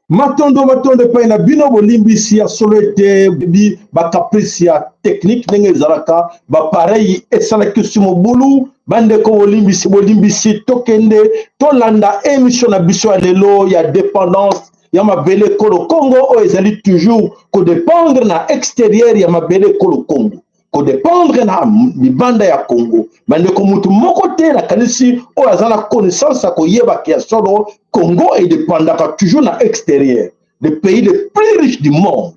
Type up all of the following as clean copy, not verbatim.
Matondo, matondo epai na bino. Bolimbisi ya solo ete bi bacaprice ya technique ndenge ezalaka, bapareil esalaki si mobulu. Bandeko, bolimbisi, bolimbisi. Tokende tolanda émission na biso ya lelo ya dépendance ya mabele ekolo Congo, oyo ezali toujours kodépendre na extérieur ya mabele ekolo Congo, kodépendre na libanda ya Congo. Bandeko, mutu moko te nakanisi oyo aza na connaissance ya koyebaka ya solo Congo edépendaka toujours na extérieur. Le pays le plus riche du monde,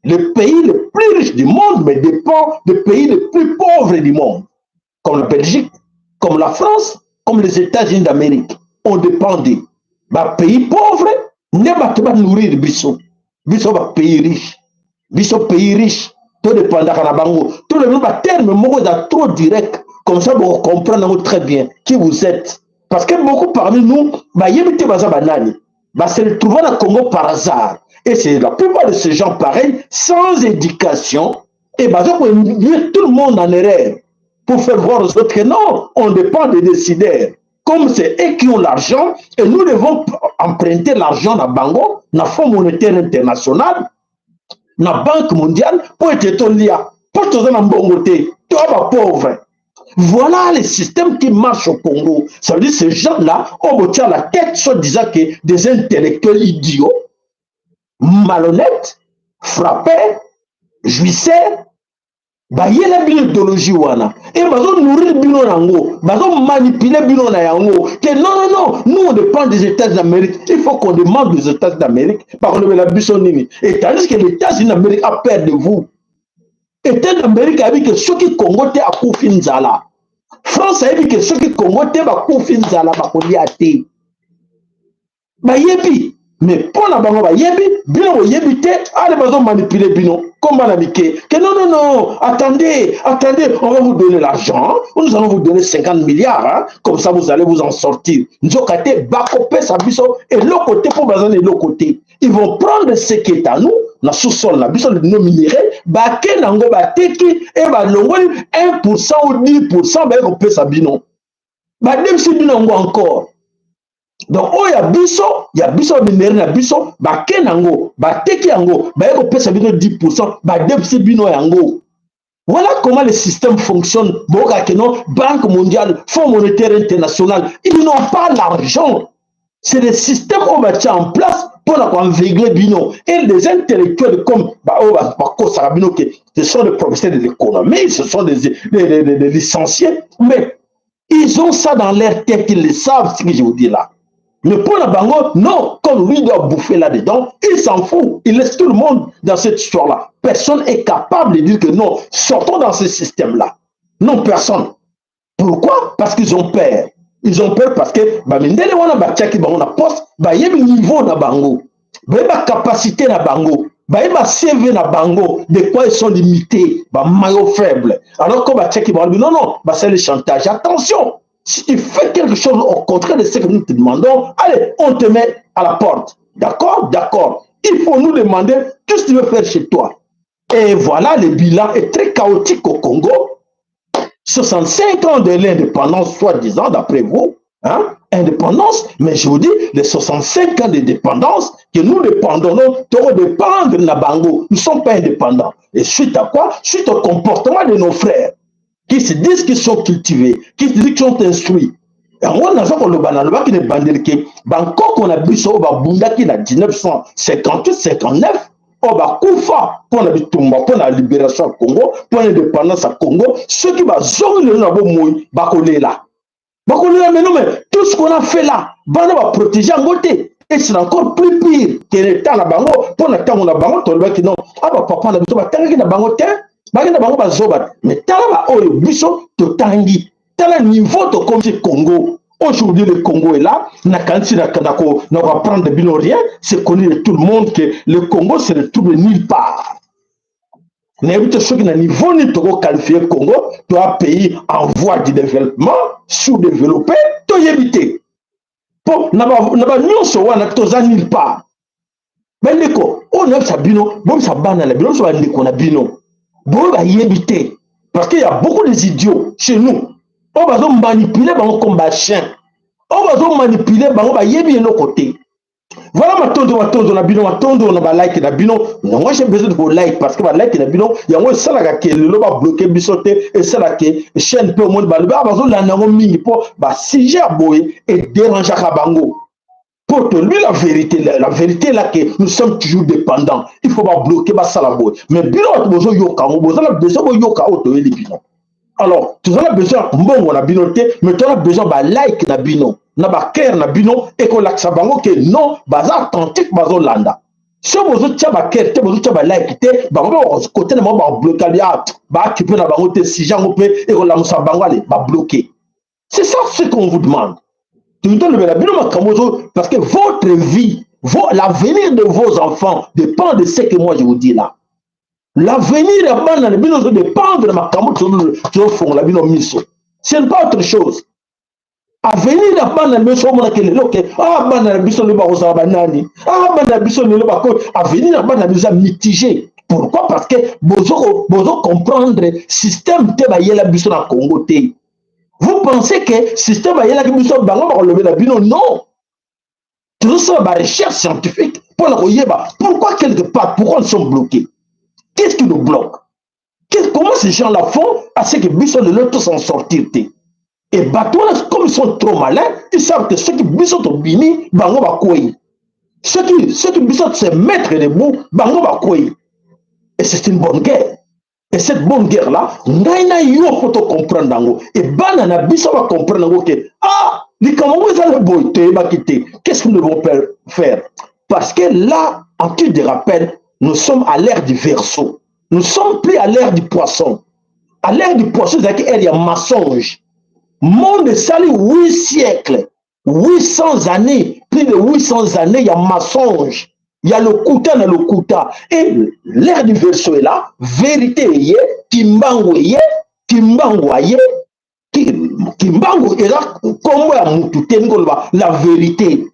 le pays le plus riche du monde, mais dépend des pays les plus pauvres du monde, comme la Belgique, comme la France, comme les États-Unis d'Amérique. On dépend des bapays pauvres nde bato banourrir biso. Biso bapays riche, biso pays riche, todépendaka na bango. Tolobi baterme moko eza trop direct, comme ça bokocomprendre yango très bien qui vous êtes, parce que beaucoup parmi nous bayebi te baza banani, base retrouver na Congo par hasard. Et c'est la plupart de ces gens pareils, sans éducation, et baza koinduire tout le monde en erreur pour faire voir aux autres que non, on dépend des décideurs. Comme c'est eux qui ont l'argent et nous devons emprunter l'argent na bango, na Fonds monétaire international, na Banque mondiale, mpo ete tolia, mpo toza na mbongo te, toya bapauvre. Voilà le système qui marche au Congo. Ça veut dire, ces gens-là ont botia la tête, soi-disant que des intellectuels idiots, malhonnêtes, frappés, jouisseurs, bayela bino idéologie wana e bazonourrir bino yango, bazomanipuler bino na yango que non, non, non, nous on dépend des États d'Amérique, il faut qu'on demande des États d'Amérique bakolobela biso nini. Et tandis que les États-Unis d'Amérique a peur de vous. États d'Amérique ayebi ke soki Congo te, akufi nzala. France ayebi ke soki Congo te, bakufi nzala, bakolia te. Bayebi, mais mpo na bango bayebi, bino boyebi te. Ale bazomanipuler bino comme bana mike que non, non, non, attendez, attendez, on va vous donner l'argent, nous allons vous donner 50 milliards, hein, comme ça vous allez vous en sortir. Nzoka te, bakopesa biso eloko te, mpo baza na eloko te. Ils vont prendre ce qui est à nous na sous-sol na biso, nos minerais, bake nango, bateki e balongoli 1 ou 10, baye kopesa bino, badebisi bino yango encore. Donc oyo ya biso, ya biso baminerais na biso, bake nango, bateki yango, baye kopesa bino 10, badebisi bino yango. Voilà comment le système fonctionne. Bokake non, Banque mondiale, Fonds monétaire international, ils n'ont pas l'argent. C'est le système oyo batia en place mpona koaveugler bino. Et des intellectuels comme oyo bakosaka bino ke ce sont des professeurs de l'économie, ce sont des licenciés, mais ils ont ça dans leur tête, ils le savent, ce que je vous dis là. Mais pour la bango, non, comme lui doit bouffer là-dedans, il s'en fout. Il laisse tout le monde dans cette histoire-là. Personne est capable de dire que non, sortons dans ce système-là. Non, personne. Pourquoi? Parce qu'ils ont peur. Ils ont peur parce que bamindele wana batiaki bango na poste, bayebi niveau na bango, bayebi capacité na bango, bayebi CV na bango, de quoi ils sont limités, ba maillot faible. Alors que batiaki bango, non, non, bah c'est le chantage. Attention, si tu fais quelque chose au contraire de ce que nous te demandons, allez, on te met à la porte. D'accord? D'accord. Il faut nous demander tout ce que tu veux faire chez toi. Et voilà, le bilan est très chaotique au Congo. 65 ans de l'indépendance, soi-disant, d'après vous, hein, indépendance, mais je vous dis, les 65 ans de dépendance, que nous dépendons, nous dépendre na bango, nous ne sommes pas indépendants. Et suite à quoi? Suite au comportement de nos frères, qui se disent qu'ils sont cultivés, qui se disent qu'ils sont instruits. Yango naza koloba, nalobaki na ebandeli ke bankoko na biso oyo babundaki na 1958 59, oyo bakufa mpo na bitumba, mpo na libération ya Congo, mpo na indépendance ya Congo, soki bazongi lelo na bomoi, bakolela, bakolela. Mais non, mais tout ce qu'on a fait là, bana baprotege yango te, et c'est encore plus pire que l'état na bango. Mpo na ntango na bango, tolobaki non, a bapapa na biso batangaki na bango te, baki na bango bazoba. Mais tala baoyo biso totangi, tala niveau tokomisi Congo. Aujourd'hui, le Congo est là. Nakanisi nakoapprendre bino rien, c'est connu de tout le monde que le Congo se retrouve nulle part. Nayebi te soki na niveau nini tokoqualifie Congo, toa pays en voie de développement, sous-développé, toyebi te. Mpo na banyonso wana, toza nulle part. Bandeko oyo nayebisa bino, bomisa bana na bino, biso bandeko na bino boyo bayebi te, parce qu'il y a beaucoup des idiots chez nous oyo bazomanipule bango comme bachien, oyo bazomanipule bango, bayebi eloko te. Voilà, matondo, matondo na bino, matondo na balike na bino. Moi, j'ai besoin de vos likes, parce que balike na bino yango esalaka ke lelo babloke biso te, esalaka ke chaîne mpe omoni balobi ah, bazolanda yango mingi, mpo basujet ya boye edérangeaka bango. Pour te lui la vérité, la vérité là, que nous sommes toujours dépendants, il faut babloquer, basala boye. Mais bino bato bozoyoka yango, bozala besoin boyoka oyo toyeli bino. Alors tozala besoin mbongo na bino te, mais toza besoin balike na bino na bacœur na bino. Ekolakisa bango ke non, baza attentif, bazolanda. So bozotia bacœur te, bozotia balike te, bango mpe kote na bango babloke ali, ah, baakipe na bango te. Sujet yango mpe ekolamusa bango, ale babloke. C'est ça ce qu'on vous demande. Tolobela bino makambo ozo, parce que votre vie, l'avenir de vos enfants dépend de ce que moi je vous dis là. L'avenir ya bana na bino ozodépendre na makambo tozofongola bino miso, ce n'est pas autre chose. Avenir ya bana na biso, omonaki lelo ke ah, bana na biso lelo bakozala banani? Ah, bana na biso lelo bako, avenir ya bana na biso eza mitigé. Pourquoi? Parce que bozo bozo comprendre système te bayela biso na Congo te. Vous pensez que système bayelaki biso, bango bakolobela bino? Non, tozosala barecherche scientifique mpona koyeba pourquoi quelque part, pourquoi nous sommes bloqués, qu'est-ce qui nous bloque, comment ces gens-là font à ce que biso lelo tous en sortir te. Et bato wana, comme ils sont trop malins, ils savent que soki biso tobimi, bango bakwei. Soki biso se mettre debout, bango bakwei. Et c'est une bonne guerre. Et cette bonne guerre là, ngai na yo faut tocomprendre yango, e bana na biso bacomprendre yango ke ah, likambo yango eza na boye, toyebaki te. Qu'est-ce que nous devons faire? Parce que là, en titre de rappel, nous sommes à l'ère du Verseau, nous sommes plus à l'ère du Poisson. À l'ère du Poisson, ezalaki ère ya mensonge. Monde esali 8 siècles, 800 années, plus de 800 années ya mensonge, ya lokuta na lokuta. Et l'ère du Verseau est là, vérité eye. Kimbangu eye, Kimbangu aye. Kimbangu eza nkombo ya mutu te, ndenge oloba la vérité.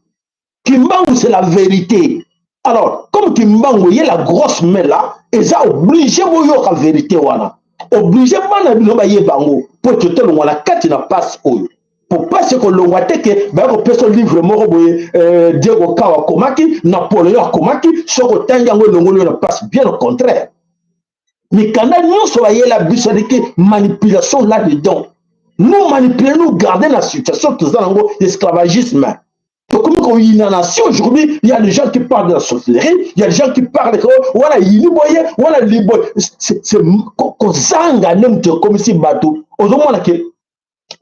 Kimbangu, c'est la vérité. Alors, comme Kimbangu ye, la grosse main là, eza obligé boyoka vérité wana, obligé bana bino bayeba yango, mpo ete tolongwa na kati na pasi oyo. Po pasi ekolongwa te ke baya kopesa livre moko boye, Diego Cao akomaki, Napoléon akomaki, soki otangi yango elongoli oyo na pasi. Bien au contraire, mikanda nyonso bayela biso aleki manipulation là dedans, nous manipuler, nous garder la situation toza nango, esclavagisme. Tokomi koyinana. Si aujourd'hui il y a des gens qui parlent de la sorcellerie, il y a des gens qui parlent wana yini boye, wana liboye, c'est kozanga nde moto ekomisi bato. Ozomona ke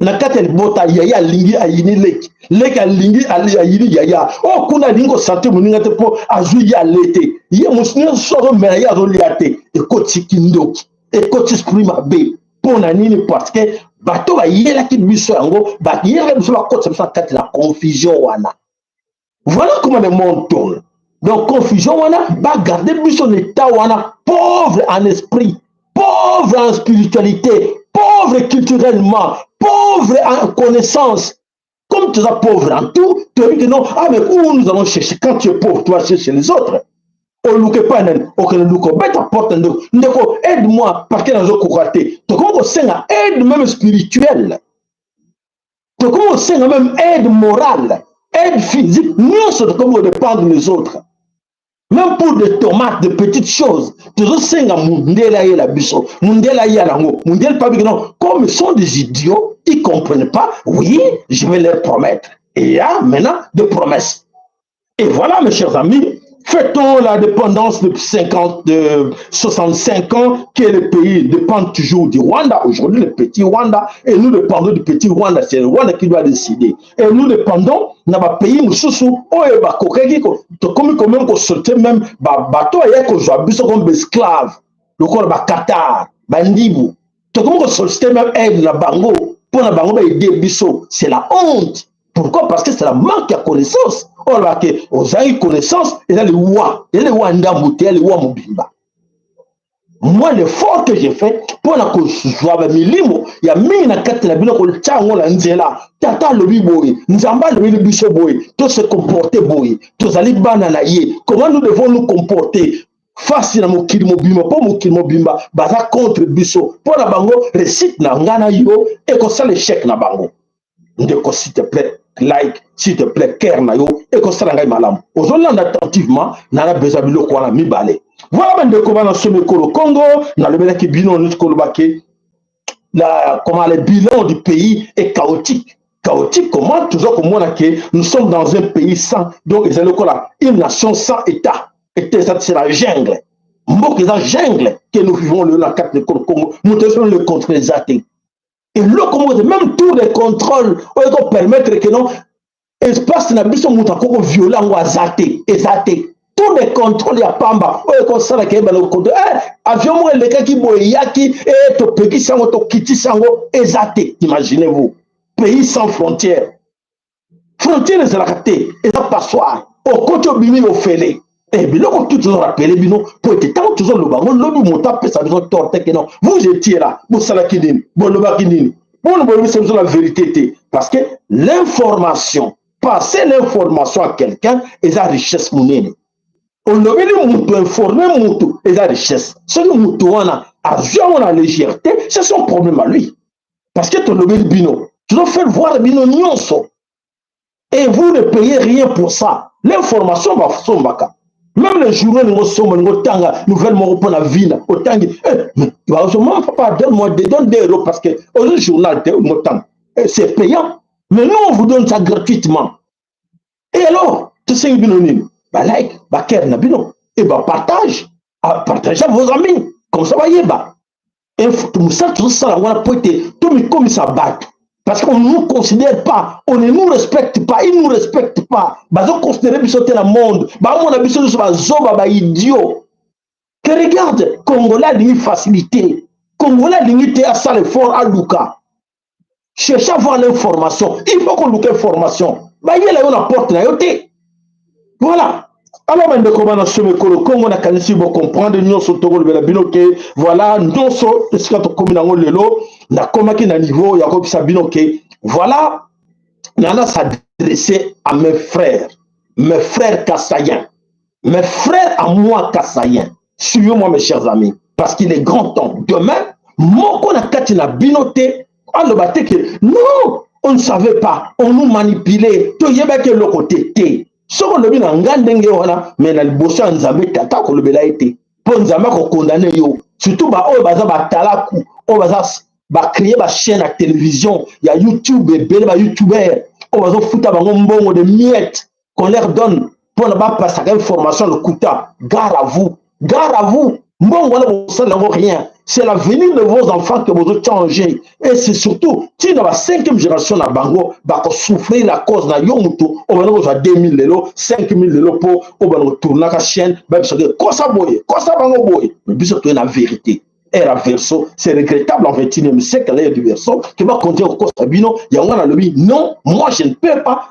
na kati ya libota, yaya alingi ayini leki, leki alingi ayini yaya. Oyo kuna alingi kosentir moninga te, mpo azwi ye ale te, ye mosu nyonso azomela, ye azolia te. Ekoti kindoki, ekoti esprit mabe. Mpo na nini? Parce que bato bayelaki biso yango, bayelaki biso, bakotisa biso na kati na confusion wana. Voilà comment le monde tourne. Donc confusion wana, bagarde biso na état wana, pauvre en esprit, pauvre en spiritualité, pauvre culturellement, pauvre en connaissance. Comme tu es pauvre en tout, tu dis que non, ah, mais où nous allons chercher? Quand tu es pauvre, tu vas chercher les autres. Oluka epai nani? Okende luka, obeta porte, ndeko, ndeko, aide moi parce que nazokoka te. Tokomi kosenga aide même spirituelle, tokomi kosenga même aide morale, aide physique, nyonso tokomi kodépendre les autres. Même pour des tomates, de petites choses, tozosenga mundele ayela biso, mundele aya nango, mundele pas non, comme ils sont des idiots, ils comprennent pas. Oui, je vais leur promettre. Et il y a maintenant des promesses. Et voilà, mes chers amis, fêtons l'indépendance depuis 50, de 65 ans que le pays dépend toujours du Rwanda. Aujourd'hui, le petit Rwanda, et nous dépendons du petit Rwanda. C'est le Rwanda qui doit décider. Et nous dépendons dans un pays mosusu oyo bakokaki tokomi quand même kosortir même bato aya kozwa biso comme esclave lokola Baqatar, bandibu. Tokomi kosolliciter même aide na bango mpo na bango baaider biso. C'est la honte. Pourquoi? Parce que c'est la manque ya connaissance. Oyo alobaka ozangi connaissance, eza liwa, eza liwa ndambu te, eza liwa mobimba. Moi, l'effort que j'ai fait mpona kozwa bamilimo ya mingi na kati na bino, kotia yango na nzela. Tata alobi boye, Nzambe alobeli biso boye, tose comporter boye, tozali bana na ye. Comment nous devons nous comporter face na mokili mobimba? Mpo mokili mobimba baza contre biso. Mpo na bango, réussite na ngai na yo ekosala échec na bango. Ndeko, s'il te plaît, like, s'il te plaît, cœur na yo ekosala ngai malamu. Ozolanda attentivement, nana besoin biloko wana mibale. Voilà, bandeko bana somi ekolo Congo, nalobelaki bino neti kolobaki la, comment, le bilan du pays est chaotique. Chaotique comment? Toujours komona ke nous sommes dans un pays sans, donc ezali lokola une nation sans état. État, c'est la jungle. Mboka eza jungle que nous vivons lelo na kati ekolo Congo. Moto ezo le contrôle eza te, eloko moko te, même tour de contrôle oyo ekopermettre ke non, espace na biso, moto akoki kovioler yango aza te, eza te. Tour de contrôle ya pamba oyo ekosalaka yebana kocontrôler avion moko elekaki boye, eyaki e topekisi yango, tokitisi yango, eza te. Imaginez-vous, pays sans frontière. Frontière ezalaka te, eza passoire. Okoti, obimi, ofele. E biloko tu tozorappeler bino po ete ntango tozoloba yango, lobi moto apesa biso tort te ke non, vous étiez là, bosalaki nini, bolobaki nini, mpona bolobisa biso la vérité te. Parce que l'information, passer l'information à quelqu'un eza richesse monene. Olobeli moto, informe moto, eza richesse. Soki moto wana azwi yango na légèreté, c'est son problème à lui. Parce que tolobeli bino, tozofaire voir bino nyonso et vous ne payez rien pour ça. L'information basombaka même le journaux, olingo osomba, olingo otanga nouvelle moko mpona vina, otangi mama, papa, donne-moi, donne 2 euros, parce que ozo journal te, olingo otanga, c'est payant. Mais nous, on vous donne ça gratuitement. Et alors tosengi bino nini? Balike, bacœur na bino et bapartage, partage à vos amis, comme ça bayeba mosala tozosala wana po ete tomikomisa bato. Parce qu'on ne nous considère pas, on ne nous respecte pas, ils ne nous respectent pas. Bazo considérer biso te na monde, bamona biso nyonso bazoba, baidiot. Que regarde, Congolais alingi facilité, Congolais alingi te asala effort, aluka, cherche à avoir l'information. Il faut koluka information, bayela yo na porte na yo te. Voilà. Alors bandeko bana somi ekolo Kongo, nakanisi bocomprendre nyonso tokolobela bino ke voilà, nyonso esika tokómi nango lelo, nakomaki na niveau ya koyebisa bino ke voilà, nana s'adresser à mes frères, mes frères kasaïens, mes frères à moi kasaïens. Suivez-moi, mes chers amis, parce qu'il est grand temps. Demain, moko na kati na bino te aloba te ke non, on ne savait pas, on nous manipulait, toyebaki eloko te te. Soki olobi na nga ndenge wana, me na liboso ya Nzambe Tata akolobela ye te, mpo Nzambe akokondane yo. Surtout baoyo baza batalaku, oyo baza bacréer bachaîne ya télévision, ya YouTube, ebele bayoutubeur oyo bazofuta bango mbongo de miettes qu'on leur donne mpona bapasaka information lokuta. Gare à vous, gare à vous. Mbongo wana bosala yango rien. C'est l'avenir de vos enfants que bozochanger. Et c'est surtout ntina ba cinquième génération na bango bakosouffrir la cause na yo. Motu obanda kozwa 2000 lelo, 5000 lelo, mpo obanda kotournaka chaîne, babisaki kosa boye, kosa bango boye. Mais biso toye na vérité. Ère Verseau, c'est regrettable, en 21e siècle, l'ère du Verseau, ke bakontinue kokosa bino. Yango nalobi non, moi je ne peux pas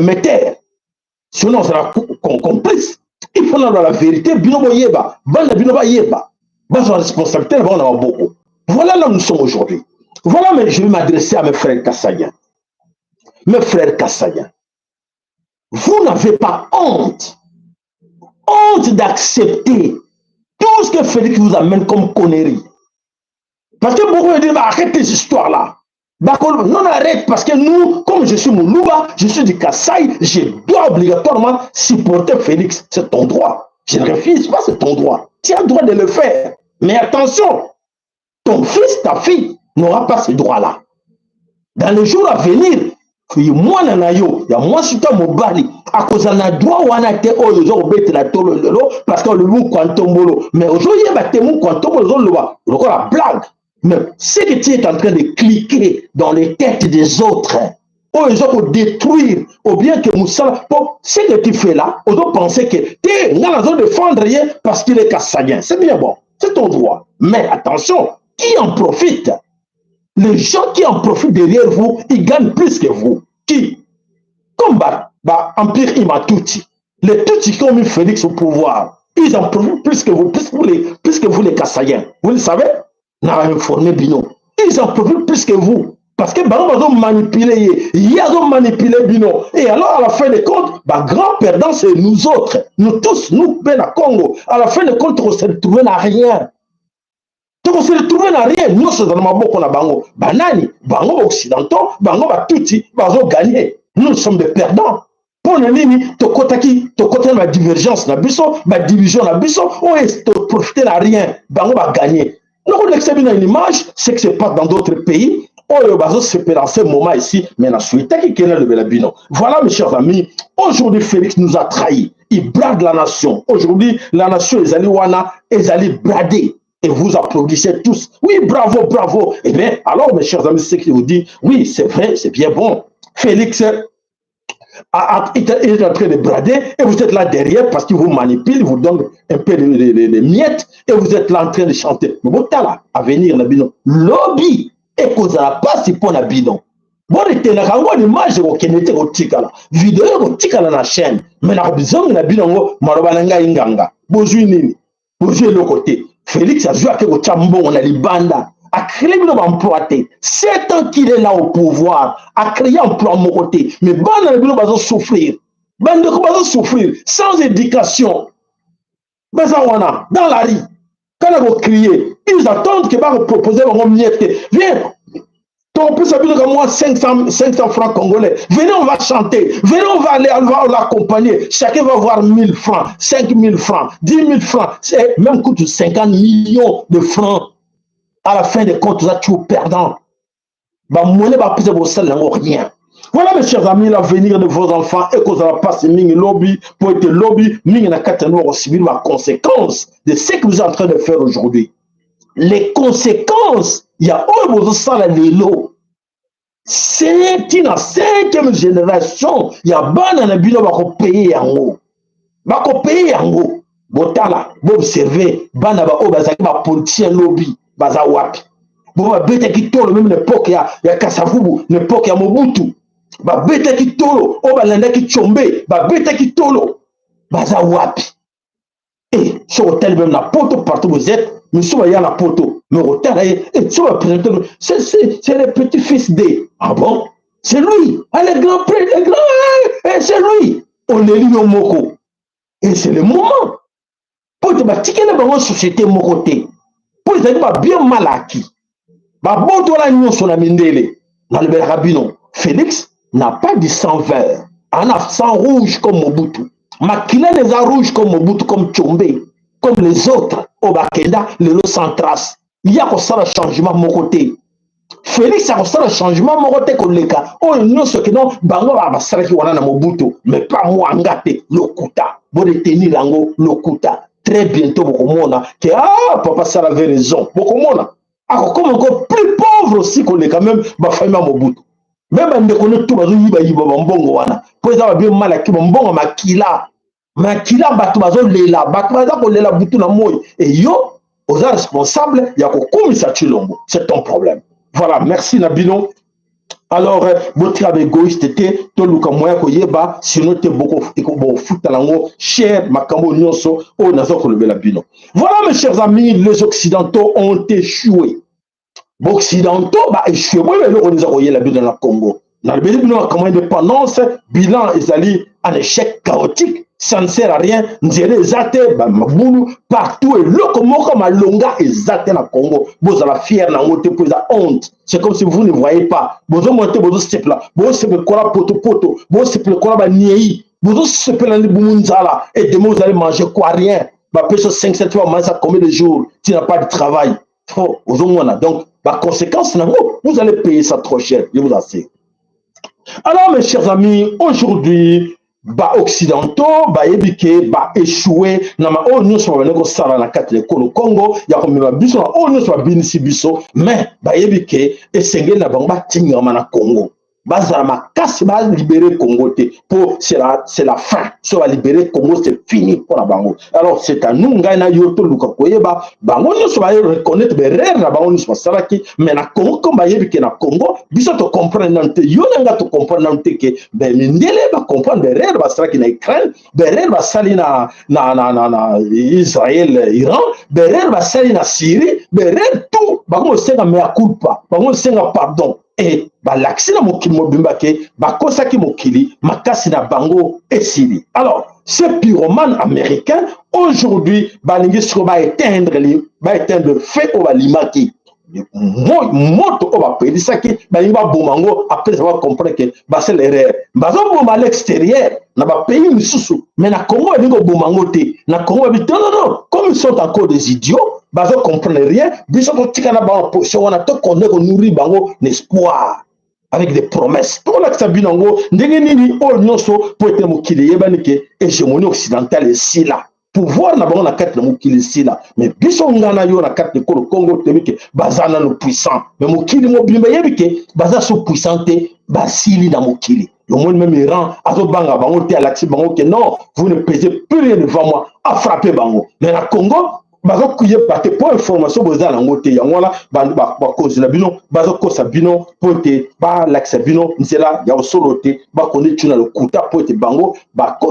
me taire, sinon ozala complice. Il faut naloba la vérité, bino boyeba, bana bino bayeba, bazwa responsabilité na bango na maboko. Voilà là où nous sommes aujourd'hui. Voilà. Mais je vais m'adresser à mes frères kasaïens. Mes frères kasaïens, vous n'avez pas honte, honte d'accepter tout ce que Félix vous amène comme connerie? Parce que beaucoup me disent, arrête tes histoires là. Bakolo, non, arrête, parce que nous, comme je suis Moulouba, je suis du Kasaï, je dois obligatoirement supporter Félix. C'est ton droit. Je ne refuse pas, c'est ton droit. Tu as le droit de le faire. Mais attention, ton fils, ta fille n'aura pas ce droit-là. Dans les jours à venir, mwana na yo ya mwasi to mobali akozala na droit wana te oyo oza kobetela tolo lelo parce que olobi mokwantombolo, mais ozoyeba te mokwantombolo ozoloba lokola blague. Mais ce que tu es en train de cliquer dans les têtes des autres, oyo eza kodétruire ou bien que mosala po ce que tu fais là, ozopenser que te nga nazodéfendre ye parce qu'il est Kasaïen. C'est bien bon, c'est ton droit, mais attention, qui en profite? Les gens qui en profitent derrière vous, ils gagnent plus que vous. Qui comme ba Empire Hima-Tutsi, les Tutsis qui ont mis Félix au pouvoir, ils en profitent plus que vous, plus que vous les Kasaïens. Vous le savez, na informé bino, ils en profitent plus que vous parce que bango bazo manipuler ye, ye azo manipuler bino. Et alors, à la fin des comptes, ba grand perdant, c'est nous autres, nous tous, nous mpe na Congo. À la fin des comptes, on se retrouve na rien, tokose retrouve na rien. Nyonso eza na maboko na bango. Banani? Bango baoccidentaux, bango batutsi bazogagner, nous sommes des perdants. Mpo na nini? Tokɔtaki, tokɔtaki na badivergence na biso, badivision na biso oyo toprofite na rien, bango bagagner. Nakolekisa bino une image, ce qui se passe dans d'autres pays oyo bazosepela en ce moment ici, mais nasouhaitaki ke nalobela bino. Voilà, mes chers amis, aujourd'hui Félix nous a trahis, il brade la nation. Aujourd'hui la nation ezali wana, ezali bradé, et vous applaudissez tous. Oui, bravo, bravo. Eh bien, alors, mes chers amis, ce qui vous dit, oui, c'est vrai, c'est bien bon. Félix est en train de brader et vous êtes là derrière parce qu'il vous manipule, il vous donne un peu de miettes et vous êtes là en train de chanter. Mais bon, là, à venir, na bino, lobi, ekozala pasi mpo na bino. Boretenaka yango, image ekokende te, kotikala, video ekotikala na chaîne, mais nakozongi na bino yango. Maloba na ngai nganga, bozwi nini? Bozwi eloko te. Félix azwi, ake kotya mbongo na libanda, acréer bino baemploi te. 7 ans qu'il est là au pouvoir, acréer emploi moko te. Mais bana na bino bazosouffrir, bandeko bazosouffrir sans éducation, baza wana dans la rue kana kocrier. Ils attendent que bakopropose bango miette te. Viens, topesa bino ka mwa 500, 500 francs congolais, venez, on va chanter, venez, on va aller, on va l'accompagner. Chacun va avoir 1000 francs, 5000 francs, 10 000 francs, même coûte 50 millions de francs. À la fin des comptes, oza toujours perdant. Bamone bapesa bosala yango rien. Voilà, mes chers amis, l'avenir de vos enfants ekozala mpasi mingi lobi, po ete lobi mingi na kati ya no bakosubir baconséquence de ce que vous êtes en train de faire aujourd'hui. Les conséquences ya oyo bozosala lelo, ntina cinquième génération ya bana na bino bakopayer yango, bakopayer yango. Botala, boobserve bana baoyo bazalaki bapoliticien lobi, baza wapi? Bo babetaki tolo même na époque ya Kasavubu, na époque ya Mobutu babetaki tolo, oyo balandaki Tshombe babetaki tolo, baza wapi? E soki otali même na Poto, partout vous êtes, misu baya na Poto, mais otala ye e so baprésente, c'est le petit fils de, ah bon, c'est lui, ah, le grand prêtre, le grand, eh, c'est lui. Oleli yo moko. Et c'est le moment po ete batikeli bango société moko te, mpo ezali babien mal acquis, babotola nyonso na mindele. Nalobelaka bino, Félix n'a pas du sang vert, ana sang rouge comme Mobutu. Makila eza rouge comme Mobutu, comme Tshombe, comme les autres oyo bakenda lelo sans trace. Ya kosala changement moko te, Félix akosala changement moko te koleka oyo nyonso keno bango basalaki wana na Mobutu. Mais pas mwanga te, lokuta, boretenir yango, lokuta. Très bientôt bokomona ke ah, papa Sala avait raison. Bokomona akokoma encore plus pauvre aussi koleka même bafamille ya Mobutu. Me bandeko ne to bazoyibayiba bambongo wana mpo eza babien mal acquis, bambongo makila, makila. Bato bazolela, bato baza kolela butu na moi, e yo oza responsable ya kokumisa Tshilombo, c'est ton problème. Voilà, merci na bino. Alors botika baégoïste te, toluka moya koyeba, sinon te bokofutala yango cher, makambo nyonso oyo naza kolobela bino. Voilà, mes chers amis, les Occidentaux ont échoué. Baoccidentaux baéchoué. Boyeba eloko eza koyela bino na Congo. Nalobeli bino makambo indépendance, bilan ezali un échec chaotique. Ça ne sert à rien. Nzela eza te, bamabulu partout, eloko moko malonga eza te na Congo. Bozala fier na yango te, mpo eza honte. C'est comme si vous ne voyez pas. Bozomona te, bozosepela, bozosepela kola potopoto, bozosepela kola baniei, bozosepela libumu nzala. Et demain, vous allez manger quoi? Rien. Bapesa 5 7 fois ça, combien de jours tu n'as pas de travail? Oh, ozomona donc baconséquence nango, vous allez payer ça trop cher, je vous assure. Alors, mes chers amis, aujourd'hui, baoccidentaux bayebi ke baéchoué na ma oyo nyonso babandi kosala na kati ya ekolo Congo, ya komema biso na oyo nyonso babinisi biso. Mais bayebi ke esengeli na bango batingama na Congo, bazala makasi, balibérer Congo te, mpo c'est la fin. So balibérer Congo, c'est fini mpo na bango. Alors, c'est à nous, ngai na yo, toluka koyeba. Bango nyonso bareconnaître baerreur na bango nyonso basalaki, mais na Congo, comme bayebi ke na Congo biso tocomprendre nanu te, yo na nga tocomprendre nanu te ke mindele bacomprendre baerreur basalaki na Ukraine, baerreur basali na Israël, Iran, baerreur basali na Syrie, baerreur tout. Bango kosenga mea culpa, bango kosenga pardon e balakisi na mokili mobimba ke bakosaki mokili, makasi na bango esili. Alors, ces pyromanes américains, aujourd'hui, balingi sikoyo baéteindre feu oyo balimaki, moto oyo bapelisaki, balingi baboma yango. Après avoir comprendre ke basala erreur, bazoboma à l'extérieur, na bapays misusu, mais na Congo balingi koboma yango te. Na Congo babi non, non, non, comme ils sont encore des idiots, bazocomprendre rien. Biso totika na bango position wana, tokonde konourrir bango na espoir avec des promesses. Tokolakisa bino yango ndenge nini oyo nyonso, mpo ete mokili eyebani ke hégémonie occidentale esila, pouvoir na bango na kati na mokili esila. Mais biso, nga na yo, na kati na ekolo Congo, toyebi ke baza nano puissant, mais mokili mobimba eyebi ke baza so puissant te, basili na mokili. Omoni, même Iran azobanga bango te, alakisi bango ke non, vous ne pesez plus rien devant moi, afrappe bango. Mais na Congo bazokoyeba te, mpo information boza nango te. Yango wana bakonzi na bino bazokosa bino, mpo ete balakisa bino nzela ya osolo te, bakonde tuna lokuta, mpo ete bango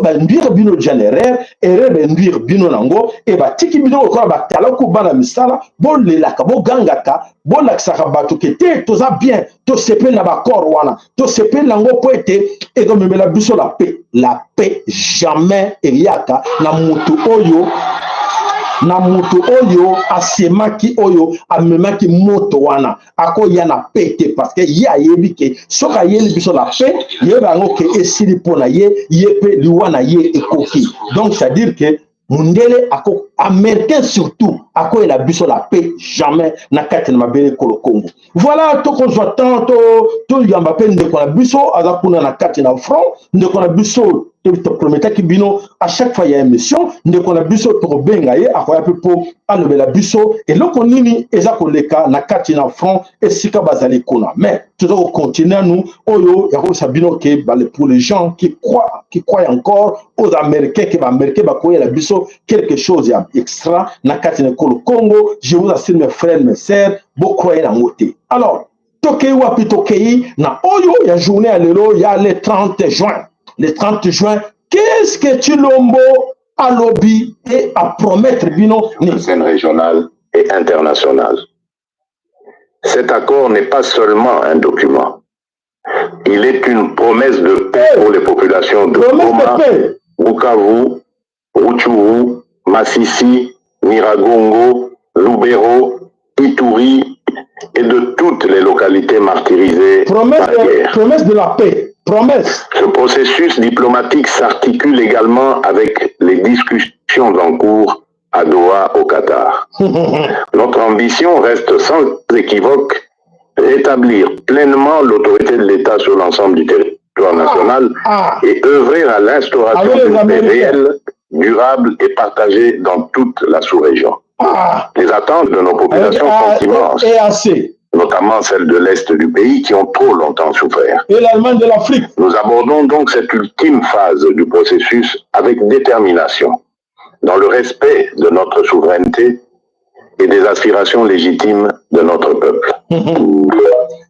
bainduire bino déjà na erreur. Erreur bainduire bino nango e batiki bino lokola batalaku bana misala. Bolelaka, bogangaka, bolakisaka bato ke te, toza bien, tosepeli na baaccord wana, tosepeli nango mpo ete ekomemela biso la paix. La paix jamais eyaka na moto oyo asemaki, oyo amemaki moto wana. Akoya na paix te, parce que ye ayebi ke soki ayeli biso la paix, yeba yango ke esili mpo na ye, ye mpe liwa na ye ekoki. Donc, c'est à dire ke mundele ako, américain surtout, akoyela biso la paix jamais na kati na mabele ekolo Congo. Voilà, tokozwa temps toyamba mpe ndeko na biso aza kuna na kati na front. Ndeko na biso, toprometaki bino à chaque fois ya émission, ndeko na biso tokobenga ye, akoya mpe mpo alobela biso eloko nini eza koleka na kati na front esika bazali kuna. Mais toza kocontinue nanu oyo ya koyebisa bino ke pour les gens qui croient encore aux Américains, ke baaméricain bakoyela biso quelque chose ya extra na kati na ekolo Congo, je vous assure, mes frères, mes sœurs, bocroire yango te. Alors, tokei wapi? Tokei na oyo ya journée ya lelo, ya le 30 juin. Le 30 juin, qu'est-ce que Tshilombo alobi et à promettre bino? Scène régionale et internationale. Cet accord n'est pas seulement un document. Il est une promesse de paix pour les populations de Goma, Bukavu, Rutshuru, Masisi, Nyiragongo, Lubero, Ituri et de toutes les localités martyrisées promesse par la guerre. Promesse de la paix. Promesse. Ce processus diplomatique s'articule également avec les discussions en cours à Doha, au Qatar. Notre ambition reste sans équivoque: rétablir pleinement l'autorité de l'État sur l'ensemble du territoire national et œuvrer à l'instauration d'une paix réelle, durable et partagée dans toute la sous-région. Les attentes de nos populations sont immenses, EAC, notamment celles de l'Est du pays qui ont trop longtemps souffert. Et l'Allemagne de l'Afrique. Nous abordons donc cette ultime phase du processus avec détermination, dans le respect de notre souveraineté et des aspirations légitimes de notre peuple.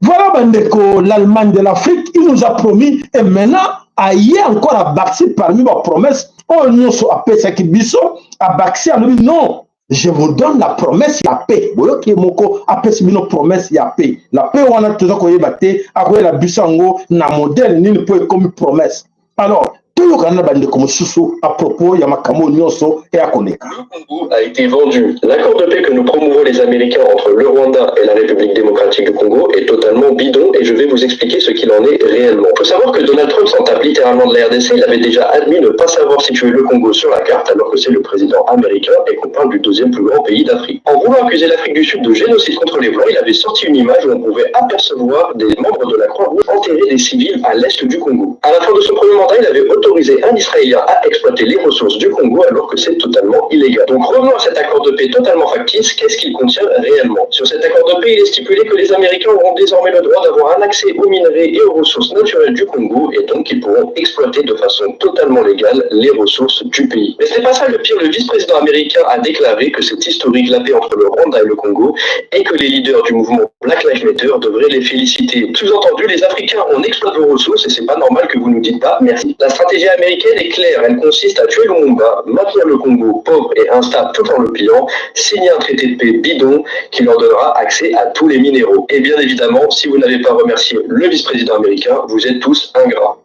Voilà, bandeko, l'Allemagne de l'Afrique, il nous a promis et maintenant, aye encore abakisi parmi ba promesse oyo nyonso apesaki biso, abakisi, alobi non, je vous donne la promesse ya paix. Boyoki, ye moko apesi bino promesse ya paix. La paix wana, toza koyeba te akoyela biso yango na modèle nini, mpo ekomi promesse. Alors, toyeba. Toyokana na bandeko mosusu à propos ya makambo nyonso eya koleka. Le Congo a été vendu. L'accord de paix que nous promouvons les Américains entre le Rwanda et la République démocratique du Congo est totalement bidon et je vais vous expliquer ce qu'il en est réellement. Il faut savoir que Donald Trump s'en tape littéralement de la RDC. Il avait déjà admis ne pas savoir situer le Congo sur la carte alors que c'est le président américain et qu'on parle du deuxième plus grand pays d'Afrique. En voulant accuser l'Afrique du Sud de génocide contre les Blancs, il avait sorti une image où on pouvait apercevoir des membres de la Croix-Rouge enterrer des civils à l'est du Congo. À la fin de son premier mandat, il avait autorisé un Israélien à exploiter les ressources du Congo alors que c'est totalement illégal. Donc revenons à cet accord de paix totalement factice, qu'est-ce qu'il contient réellement? Sur cet accord de paix, il est stipulé que les Américains auront désormais le droit d'avoir un accès aux minerais et aux ressources naturelles du Congo et donc ils pourront exploiter de façon totalement légale les ressources du pays. Mais ce n'est pas ça le pire, le vice-président américain a déclaré que c'est historique la paix entre le Rwanda et le Congo et que les leaders du mouvement Black Lives Matter devraient les féliciter. Sous-entendu, les Africains, on exploite vos ressources et c'est pas normal que vous nous dites pas merci. La stratégie américaine est claire, elle consiste à tuer Lumumba, maintenir le Congo pauvre et instable tout en le pillant, signer un traité de paix bidon qui leur donnera accès à tous les minéraux. Et bien évidemment, si vous n'avez pas remercié le vice-président américain, vous êtes tous ingrats.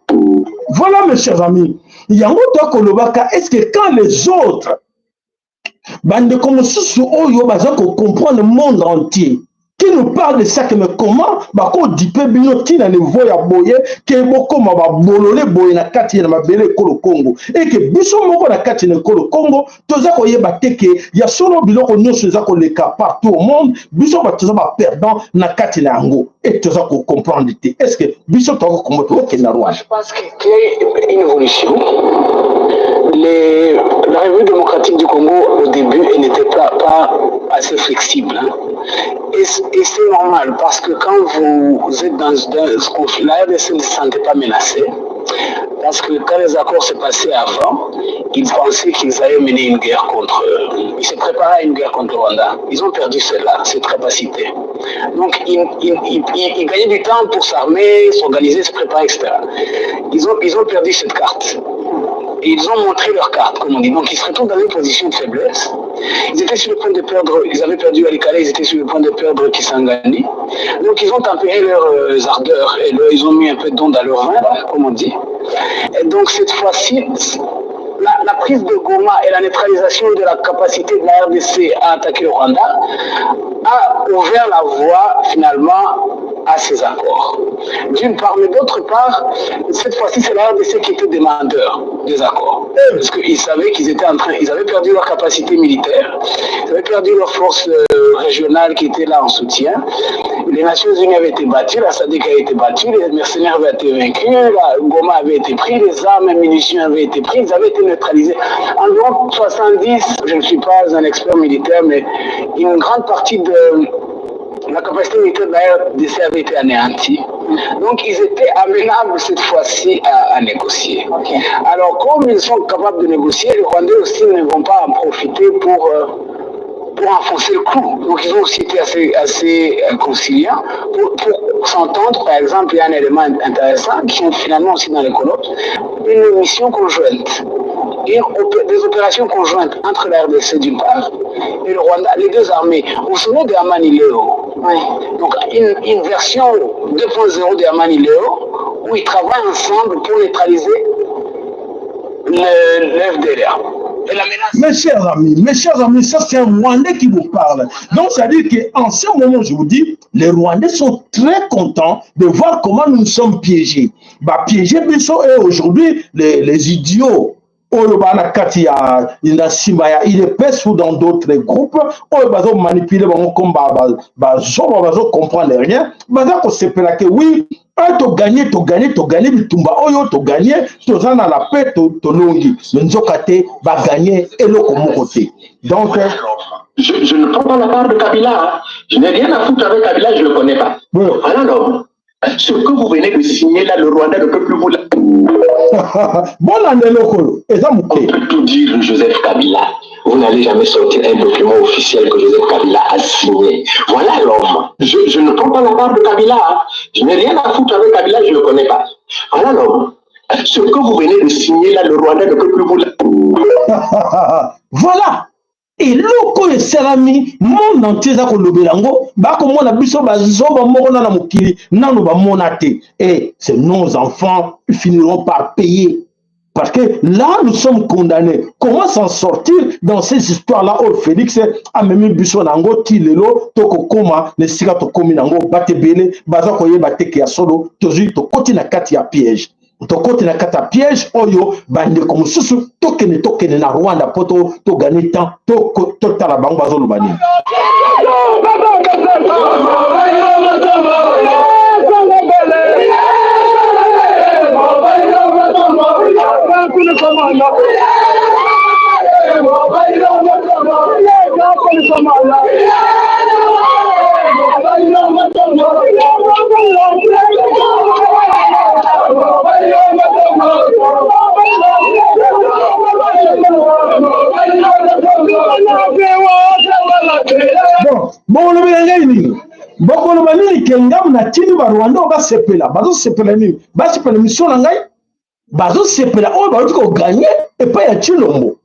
Voilà, mes chers amis, yango tokolobaka, est-ce que quand les autres bandeko mosusu oyo baza kocomprendre, monde entier qui nous parle de ça, que mais comment bakodipe bino ntina niveau ya boye ke bokóma babolole boye na kati ya mabele ekolo Congo, eke biso moko na kati na ekolo Congo toza koyeba te ke ya solo biloko nyonso eza koleka partout au monde, biso bato toza baperdant na kati na yango e toza kocomprendre te? Est ce que biso tokokombo tokokende na Rwanda? Je pense qu'il y a une évolution. La République démocratique du Congo, au début, elle n'était pas assez flexible, hein. Et c'est normal parce que quand vous êtes dans ce conflit, la RDC ne se sentait pas menacée. Parce que quand les accords se passaient avant, ils pensaient qu'ils allaient mener une guerre contre eux. Ils se préparaient à une guerre contre le Rwanda. Ils ont perdu celle-là, cette capacité. Donc, ils gagnaient du temps pour s'armer, s'organiser, se préparer, etc. Ils ont perdu cette carte. Et ils ont montré leur carte, comme on dit. Donc, ils se retrouvent dans une position de faiblesse. Ils étaient sur le point de perdre, ils avaient perdu Walikale, ils étaient sur le point de perdre Kisangani. Donc, ils ont tempéré leurs ardeurs et ils ont mis un peu d'eau dans leur vin, là, comme on dit. Et donc, cette fois-ci, la prise de Goma et la neutralisation de la capacité de la RDC à attaquer le Rwanda a ouvert la voie finalement à ces accords. D'une part, mais d'autre part, cette fois-ci, c'est la RDC qui était demandeur des accords. Parce qu'ils savaient qu'ils étaient en train, ils avaient perdu leur capacité militaire, ils avaient perdu leur force régionale qui était là en soutien. Les Nations Unies avaient été battues, la SADC a été battue, les mercenaires avaient été vaincus, la Goma avait été pris, les armes et munitions avaient été prises, ils avaient été neutralisés. Environ 70, je ne suis pas un expert militaire, mais une grande partie de la capacité militaire de la RDC avait été anéantie. Donc ils étaient amenables cette fois-ci à négocier. Alors comme ils sont capables de négocier, les Rwandais aussi ne vont pas en profiter pour enfoncer le clou. Donc ils ont aussi été assez conciliants pour s'entendre. Par exemple, il y a un élément intéressant qui sont finalement aussi dans les colloques, une mission conjointe, des opérations conjointes entre la RDC d'une part et le Rwanda, les deux armées. Vous vous souvenez de Amani Leo? Oui. Donc une version 2.0 de Amani Leo où ils travaillent ensemble pour neutraliser le FDLR. Et la menace. Mes chers amis, ça c'est un Rwandais qui vous parle. Donc, ça veut dire qu'en ce moment, je vous dis, les Rwandais sont très contents de voir comment nous sommes piégés. Bah, piégés, biso, et aujourd'hui, les idiots, oyo bana kati ya na nsima ya UDPS ou dans d'autres groupes oyo bazo manipuler bango comme bazoba, bazo comprendre rien, baza kosepela ke oui, oyo togagner, togagner, togagner bitumba oyo, togagner, toza na la paix, tolongi, mais nzoka te bagagner eloko moko te. Donc Je ne prends pas la part de Kabila, hein. Je n'ai rien à foutre avec Kabila, je ne le connais pas. Oui. Voilà l'homme. Ce que vous venez de signer là, le Rwanda ne peut plus vous la... Bolanda eloko oyo eza On moke. peut tout dire, Joseph Kabila. Vous n'allez jamais sortir un document officiel que Joseph Kabila a signé. Voilà l'homme. Je ne prends pas la part de Kabila, hein. Je n'ai rien à foutre avec Kabila, je ne le connais pas. Voilà l'homme. Ce que vous venez de signer là, le Rwanda ne peut plus vous la... Voilà eloko oyo esalami, monde entier eza kolobela yango, bakomona biso bazoba moko na mokili nano bamona te. Et c'est nos enfants, ils finiront par payer. Parce que là, nous sommes condamnés. Comment s'en sortir dans ces histoires-là oyo Félix amemi biso na yango ti lelo tokokoma na esika tokomi na yango? Bato ebele baza koyeba te ke ya solo tozwi, tokoti na kati ya piège, tokoti na kati ya piège oyo. Bandeko mosusu, tokende, tokende na Rwanda mpo togagner temps, totala bango bazoloba nini. Bon, bokolobela ngai nini? Bokoloba nini ke ngamu natindi Barwanda oyo basepela? Bazosepela nini? Basepela mission na ngai, bazosepela oyo bauti kogagner epai ya Tshilombo.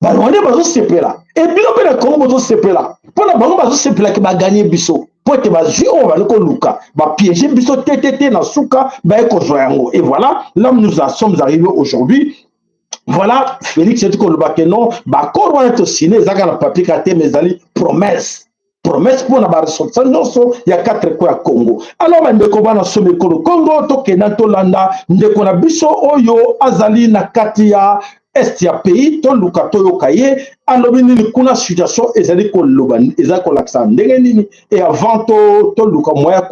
Barwandais bazosepela, e bino mpe na Kongo bozosepela mpo na bango. Bazosepelaki bagagner biso mpo ete bazwi oyo bali koluka. Bapiéger biso te te te, na suka baye kozwa yango. Et voilà là où nous sommes arrivés aujourd'hui. Voilà, Félix eti koloba ke non, baaccord wana tosigner eza kaka na papier kaka te, mais ezali promesse, promesse mpona baressortissants nyonso ya quatre coins ya Congo. Alors bandeko bana somi ekolo Congo, tokenda tolanda ndeko na biso oyo azali na kati ya est ya pays. Toluka toyoka ye alobi nini kuna, situation ezali koloba, ezali kolakisa ndenge nini. Et avant toluka moya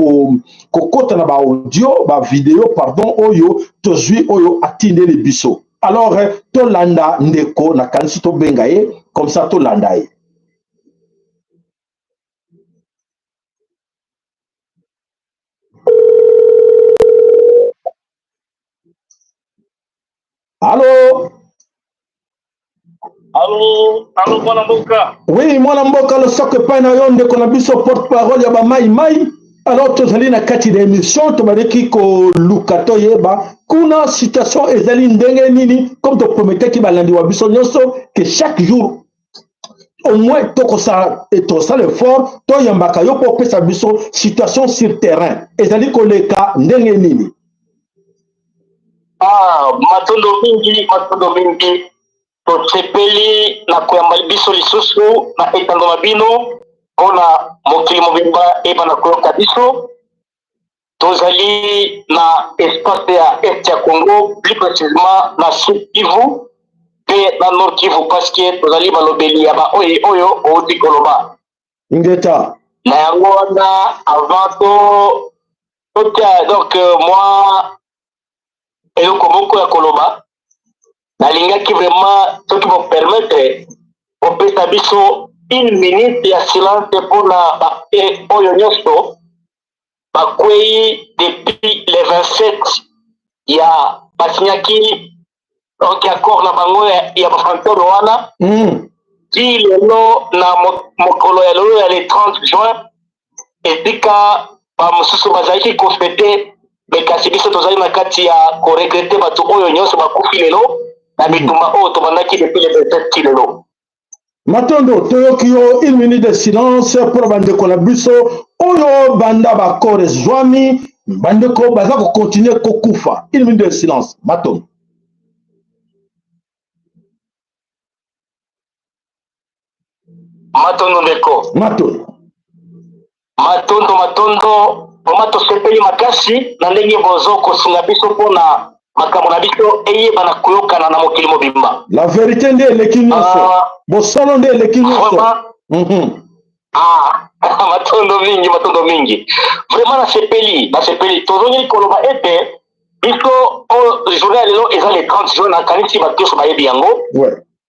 kokɔta na baaudio, bavideo, pardon, oyo tozwi, oyo atindeli biso. Alors tolanda ndeko, nakanisi tobenga ye comme ça, tolanda ye. Allo? Allo, allo, mwana mboka. Oui, mwana mboka, losako epai na yo, ndeko na biso, porte parole ya bamai mai. Alors tozali na kati na émission, tobandeki koluka toyeba kuna situation ezali ndenge nini, comme toprometaki balandi wa biso nyonso ke chaque jour au moins tokosala, tosala effort, toyambaka yo mpo opesa biso situation sur terrain ezali koleka ndenge nini. Ah, matondo mingi, matondo mingi. Tosepeli na koyamba biso lisusu na etando na bino mpona mokili mobimba eyebana koyoka biso. Tozali na espace ya est ya Congo, plus précisément na Sud Kivu mpe na Nord Kivu, parce que tozali balobeli ya baoyo oyo outi koloba. Ngeta. Na yango wana, avant to totia donc mwa eloko moko ya koloba, nalingaki vraiment soki bopermettre kopesa biso une minute ya silence mpona oyo nyonso bakwei depuis le 27 ya basignaki donc accord na bango ya bafantôme wana ti lelo na mokolo ya lelo ya le 30 juin, esika bamosusu bazalaki kofêter, mais kasi biso tozali na kati ya koregretter bato oyo nyonso bakufi lelo na bitumba oyo tobandaki depuis le 27 ti lelo. Matondo, toyoki yo. Une minute de silence mpona bandeko na biso oyo banda baaccord ezwami, bandeko baza kocontinuer kokufa. Une minute de silence. Matondo. Matondo, ndeko. Matondo. Matondo, matondo. Vraiment tosepeli makasi na ndenge bozo kosunga biso mpona makambo na biso eyebana koyokana na mokili mobimba. La vérité nde eleki nyonso. Bosolo nde eleki nyonso. Ah, matondo mingi, matondo mingi. Vraiment nasepeli, nasepeli. Tozongeli koloba ete biso oyo journée ya lelo eza le 30 juin, nakanisi bato nyonso bayebi yango.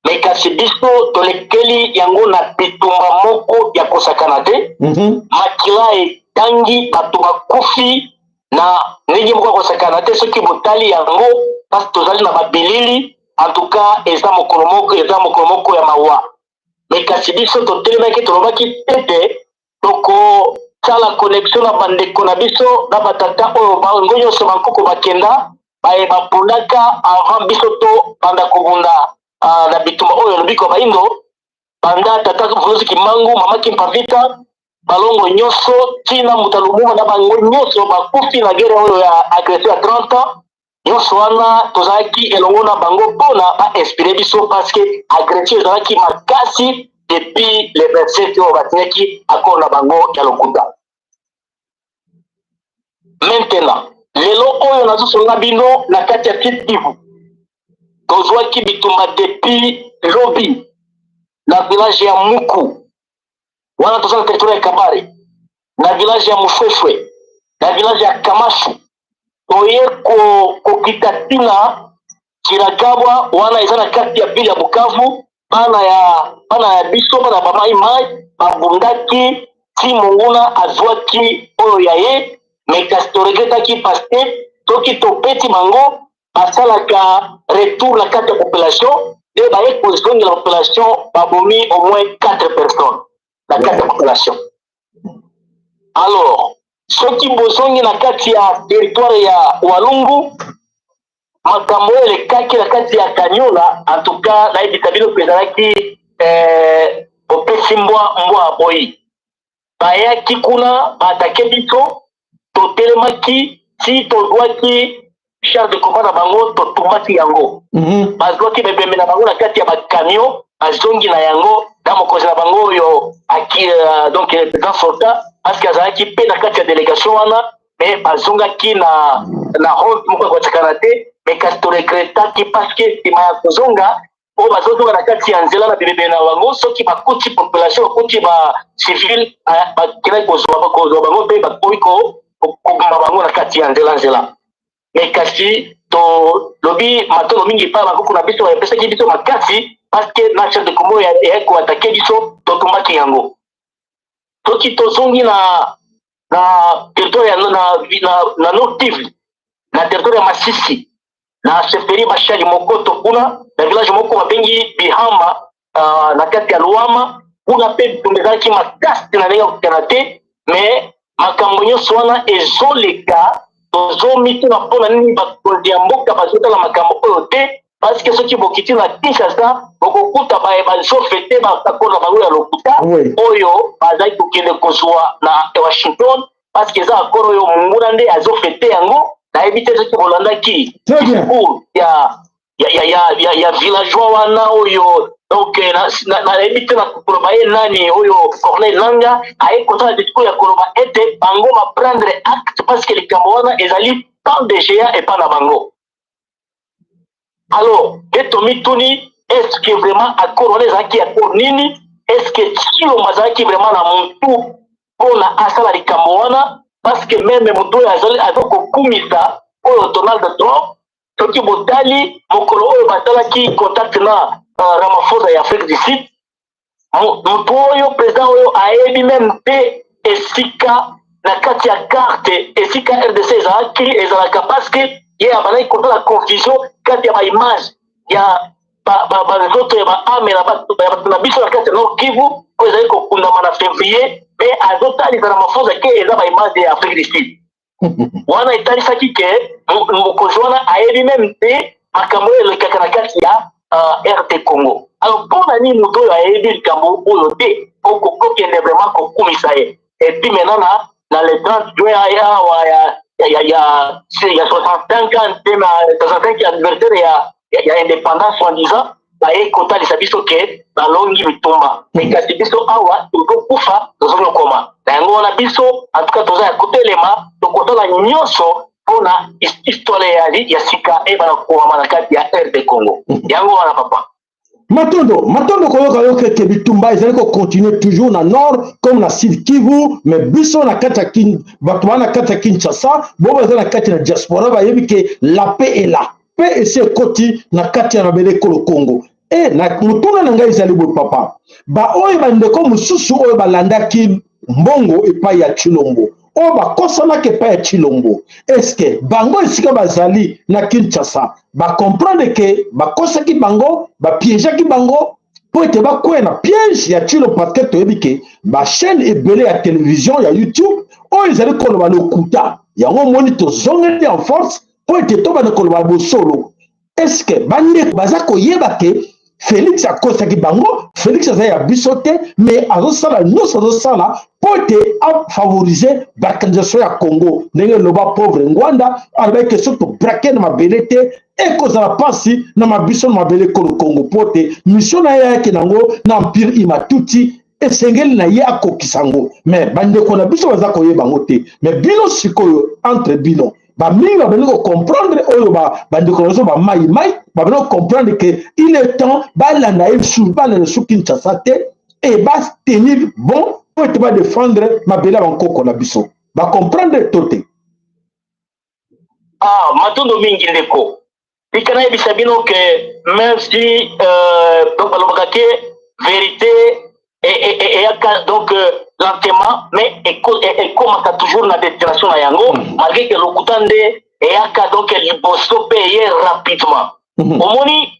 Mais kasi biso tolekeli yango na bitumba moko ya kosakana te. Makila etangi, bato bakufi na ndenge moko ya kosakana te. Soki botali yango, parce tozali na babilili, en tout cas eza mokolo moko, eza mokolo moko ya mawa. Mais kasi biso totelemaki, tolobaki ete tokosala connexion na bandeko na biso, na batata oyo bango nyonso bankoko bakenda, baye bapundaka avant biso tobanda kobunda na bitumba oyo lobiko baindo, banda tata Mvuluzi Kimbangu, mama Kimpavita, balongo nyonso ntina moto Lumumba na bango nyonso bakufi na guerre oyo ya agression ya 30 ans. Nyonso wana tozalaki elongo na bango mpona ba inspire biso parce que agression ezalaki makasi depuis le 27 oyo basignaki accord na bango ya lokuta. Maintenant lelo oyo nazosolola bino na kati ya Sud Kivu, tozwaki bitumba depuis lobi na village ya Muku, wana toza na territoire ya Kabare, na village ya Mufwefwe, na village ya Kamashu, toye kokita ntina Kiragabwa, wana eza na kati ya ville ya Bukavu. Bana ya bana ya biso, bana ba mai mai babundaki ti monguna azwaki oyo ya ye, mais kasi toregretaki parce que soki tobeti bango, basalaka retour na kati ya population nde baye kozongela population, babomi au moins 4 personnes na kati ya population. Alors soki bozongi na kati ya territoire ya Walungu, makambo oyo elekaki na kati ya Kaniola, en tout cas nayebisa bino mpe ezalaki opesi mbwa mbwa aboyi. Bayaki kuna baattaquer biso, totelemaki ti tozwaki char de combat na bango, totumbaki yango. Bazwaki bebembe na bango na kati ya bacamion, bazongi na yango na mokonzi na bango oyo aki, donc président sortant, parce que azalaki mpe na kati ya délégation wana, mais bazongaki na honte moko ya kotikana te. Mais kasi toregretaki parce que nsima ya kozonga oyo, bazozonga na kati ya nzela na bibebe na bango, soki bakuti population, bakuti bacivil, bakendaki kozwa bango mpe bakoki koboma bango na kati ya nzela nzela. Mais kasi tolobi matono mingi epai bakoko na biso epesaki biso makasi, parce que na char de combat eyaki koattaquer biso, totumbaki yango. Soki tozongi na territoire ya na Nord Kivu, na territoire ya Masisi, na chefferie Bashali Mokoto, kuna na village moko babengi Bihama, na kati ya Luama, kuna mpe bitumba ezalaki makasi na ndenge ya kokana te. Mais makambo nyonso wana ezoleka, tozomituna mpona nini bakonzi ya mboka bazotala makambo oyo te, parce que soki bokiti na Kinshasa, bokokuta baye bazofêter baaccord na bango ya lokuta oyo bazali kokende kozwa na Washington, parce que eza accord oyo monguna nde azofêter yango. Nayebi te soki bolandaki discours ya villageois wana oyo, donc nayebi te na koloba ye nani, oyo Corneille Nanga aye kosala discours ya koloba ete bango baprendre acte parce que likambo wana ezali pas de géant epa na bango. Alors nde tomituni: est ce que vraiment accord wana ezalaki accord nini? Est ce que Tshilombo azalaki vraiment na motu mpona asala likambo wana? Parce que même motu oyo aza kokumisa oyo Donald Trump, soki botali mokolo oyo basalaki contact na Ramaphosa ya Afrique du Sud, motu oyo, président oyo, ayebi même te esika na kati ya carte esika RDC ezalaki ezalaka, parce que ye abandaki kosala confusion kati ya baimage ya banzoto ya baâme ya bato na biso na kati ya Nord Kivu oyo ezali kokundama na février, mpe azotalisa na Ramaphosa ke eza baimage ya Afrique du Sud. Wana etalisaki ke mokonzi wana ayebi même te makambo oyo elekaka na kati ya RD Congo. Alors mpona nini moto oyo ayebi likambo oyo te okokende vraiment kokumisa ye? Et puis maintenant na le 30 juin awa ya 65 ans te, na 65 anniversaire ya indépendance soi-disant, baye kotalisa biso ke balongi bitumba, mais kasi biso awa tozokufa, tozokoma na yango wana. Biso en tout cas toza ya kotelema, tokotala nyonso mpona histoire ya sika eyebana kokoma na kati ya RD Congo. Yango wana, papa. Matondo, matondo. Koyoka yo keke bitumba ezali kocontinue toujours na nord comme na Sud Kivu, mais biso na kati ya kin, bato baa na kati ya Kinshasa, bo baza na kati na diaspora, bayebi ke la paix est là, mpe esi ekoti na kati ya mabele ekolo Congo. E na motuna na ngai ezali boye, papa: baoyo bandeko mosusu oyo balandaki mbongo epai ya Tshilombo, oyo bakosanaki epai ya Tshilombo, eske bango esika bazali na Kinshasa bacomprendre ke bakosaki bango, bapiégeaki bango mpo ete bakwea na piège ya Tshilombo? Parce que toyebi ke bachaîne ebele ya télévision, ya YouTube oyo ezali koloba lokuta, yango omoni tozongeli en force mpo ete tobanda koloba bosolo. Est-ce bandeko baza koyeba ke Felix akosaki bango, Felix aza ya biso te, mais azosala nyonso azosala mpo ete afavorize balkanisation ya Congo. Ndenge eloba pauvre Ngwanda, alobaki ke soki tobrake na mabele te, ekozala mpasi na mabiso na mabele ekolo Congo, mpo ete mission na ye ayaki nango na empire Imatuti esengeli na ye akokisa yango. Mais bandeko na biso baza koyeba yango te. Mais bino sikoyo, entre bino bamingi babandi kocomprendre oyo bandeko na biso bamai mai babandi kocomprendre ke il est temps balanda ye lisusu, balanda lisusu Kinshasa te e batenir bon po ete badefendre mabele ya bankoko na biso. Bacomprendre to te? Ah, matondo mingi ndeko. Tika nayebisa bino ke même si donc balobaka ke vérité eyaka donc lentement, mais ekomaka toujours na destination na yango, malgré ke lokuta nde eyaka donc liboso mpe eye rapidement. Omoni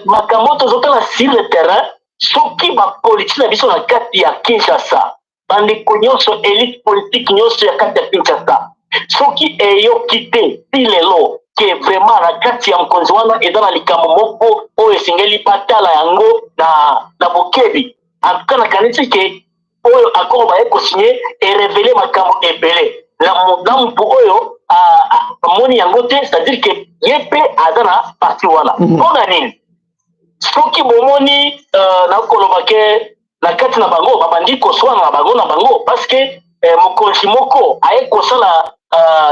makambo tozotala sur le terrain, soki bapolitike na biso na kati ya Kinshasa, bandeko nyonso, élite politique nyonso ya kati ya Kinshasa, soki eyoki te ti lelo ke vraiment na kati ya mokonzi wana eza na likambo moko oyo esengeli batala yango na bokebi. En tout cas, nakanisi ke oyo accord baye kosigner erévéler makambo ebele na motu oyo amoni yango te, c'est-à-dire ke ye mpe aza na parti wana. Mpona nini? Soki bomoni, nakoloba ke na kati na bango babandi koswana na bango na bango, parce que mokonzi moko aye kosala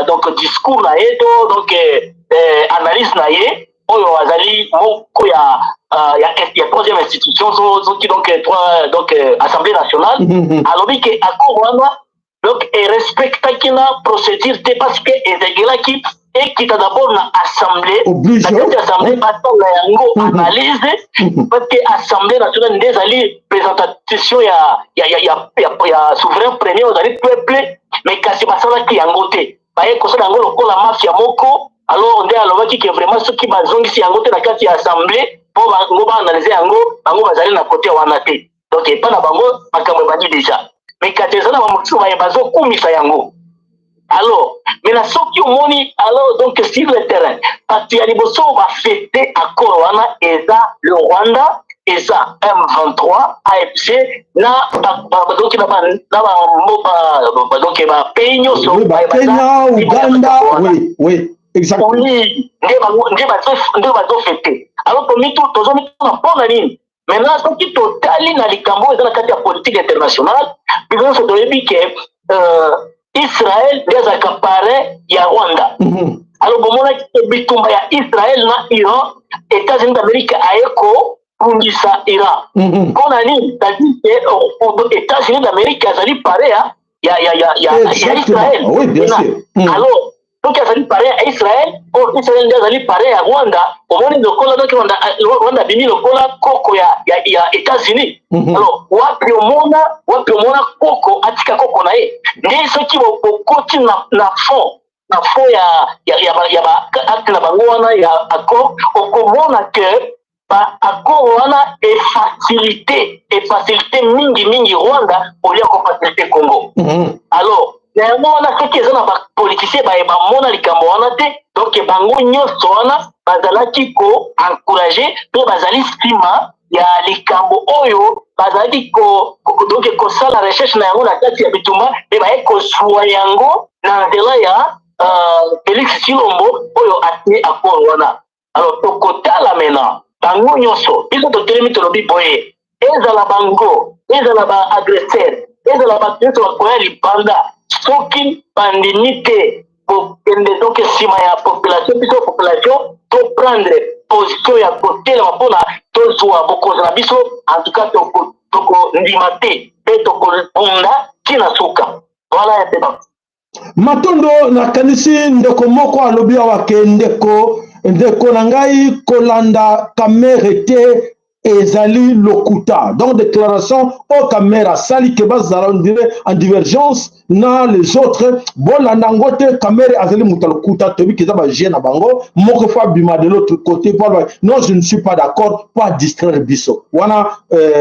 donc discours na ye to donc analyse na ye, oyo azali moko ya troisième institution, soki donc trois, donc Assemblée nationale, alobi ke accord wana donc erespectaki na procédure te, parce que ezengelaki ekita d'abord na assemblée. Na kati ya assemblée basala yango analyse, parce que Assemblée nationale nde ezali présentation ya souverain premier, ozali peuple. Mais kasi basalaki yango te, baye kosala yango lokola mafia moko. Alors nde alobaki ke vraiment soki bazongisi yango te na kati ya assemblée mpo bango baanalyse yango, bango bazali na kote wana te. Donc epa na bango makambo ebandi déjà, mais kati eza na bamosusu baye bazokumisa yango. Alors maintenant, soki omoni, alors donc sur le terrain, bato ya liboso bafêter accord wana eza le Rwanda, eza M23, AFC na donc na donc bapays nyonso. Kenya, Uganda, oui, exactement. Oui, nde bazofêter. Alors tozomituna mpona nini? Maintenant, soki totali na likambo oyo eza na kati ya politique internationale, biso nyonso toyebi ke Israel nde azalaka parrain ya Rwanda. Alors bomonaki bitumba ya Israel na Iran, États-Unis d'Amérique aye kobundisa Iran. Mpona nini? C'est-à-dire ke États-Unis d'Amérique azali parrain ya Israel. Oui, bien sûr. Alors soki azali parrain ya Israel, oyo Israel nde azali parrain ya Rwanda, omoni lokola donc Rwanda abimi lokola koko ya États-Unis. Alors wapi omona koko atika koko na ye? Nde soki bokoti na fond ya ba acte na bango wana ya accord, okomona ke ba accord wana efacilité mingi mingi Rwanda olia kofacilité Congo. Alors na yango wana, soki eza na bapoliticien baye bamona likambo wana te, donc bango nyonso wana bazalaki koencourager mpe bazali nsima ya likambo oyo bazalaki donc kosala recherche na yango na kati ya bitumba, mpe baye kozwa yango na nzela ya Félix Tshilombo oyo atie accord wana. Alors tokotala maintenant bango nyonso. Biso totelemi, tolobi boye: ezala bango, ezala baagresseur, ezala bato nyonso bakoya libanda, soki bandimi te kokende donc nsima ya population, biso population toprendre position ya kotelema mpona tozwa bokonzi na biso. En tout cas, tokondima te mpe tokobunda ntina suka. Voilà ya mpe. Matondo. Nakanisi ndeko moko alobi awa ke ndeko na ngai, kolanda Kamerhe te, ezali lokuta. Donc déclaration oyo Kamerhe asali ke bazala on dirait en divergence na les autres, bolanda yango te. Kamerhe azali moto ya lokuta. Toyebi ke eza bajeu na bango moko, fo abima de l'autre côté po aloba: "Non, je ne suis pas d'accord", po adistraire biso wana.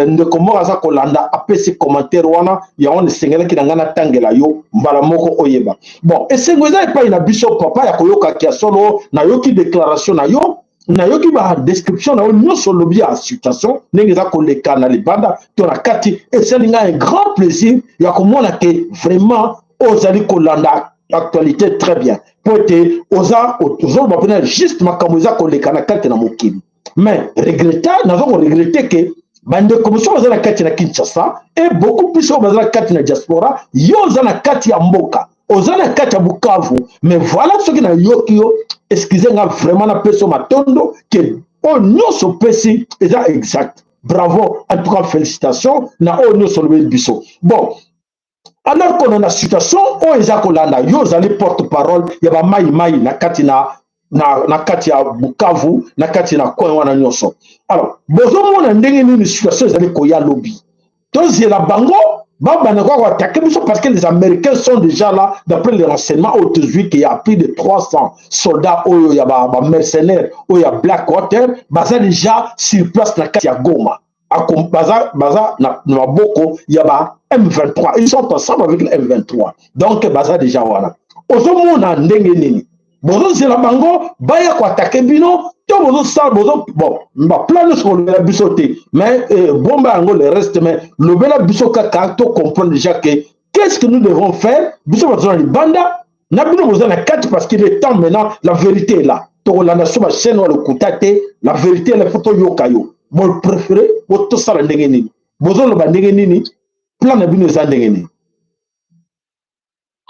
Ndeko moko aza kolanda, apesi commentaire wana. Yango esengelaki na ngai natangela yo mbala moko oyeba. Bon, esengo eza epai na biso, papa, ya koyokaki ya solo. Nayoki déclaration na yo. Nayoki ba description na yo nyonso, olobi ya situation ndenge eza koleka na libanda to na kati. Esali ngai un grand plaisir ya komona ke vraiment ozali kolanda actualité très bien, mpo ete oza ozoloba mpena juste makambo eza koleka na kati na mokili. Mais regretter, naza koregretter ke bandeko mosusu baza na kati na Kinshasa et beaucoup plus oyo baza na kati na diaspora. Yo oza na kati ya mboka, oza na kati ya Bukavu, mais voilà, soki nayoki yo, excuse nga vraiment, napesi yo matondo ke oyo nyonso opesi eza exact. Bravo, en tout cas félicitation na oyo nyonso olobeli biso. Bon, alors kono na situation oyo eza kolanda, yo ozali porte parole ya bamaimai na kati na kati ya Bukavu, na kati na coin wana nyonso. Alors bozomona ndenge nini situation ezali koya lobi? Tozela bango babanda kaka koattaquer biso, parce que les Américains sont déjà là. D'après les renseignements oyo tozwi, ke ya plus de 300 soldats oyo ya bamercenaire oyo ya Blackwater baza déjà sur place na kati ya Goma. Baza na maboko ya ba M23, ils sont ensemble avec le M23, donc baza déjà wana. Ozomona ndenge nini? Bozozela bango baya koattaquer bino to bozosala bozo? Bon, baplan nyonso kolobela biso te, mais bomba yango le reste, mais lobela biso kaka to comprendre déjà que qu'est-ce que nous devons faire, biso bato na libanda na bino boza na kati, parce qu'il est temps maintenant, la vérité est là. Tokolanda so bachaîne wa lokuta te, la vérité est là, faut toyoka yo. Bopréféré botosala ndenge nini? Bozoloba ndenge nini? Plan na bino eza ndenge nini?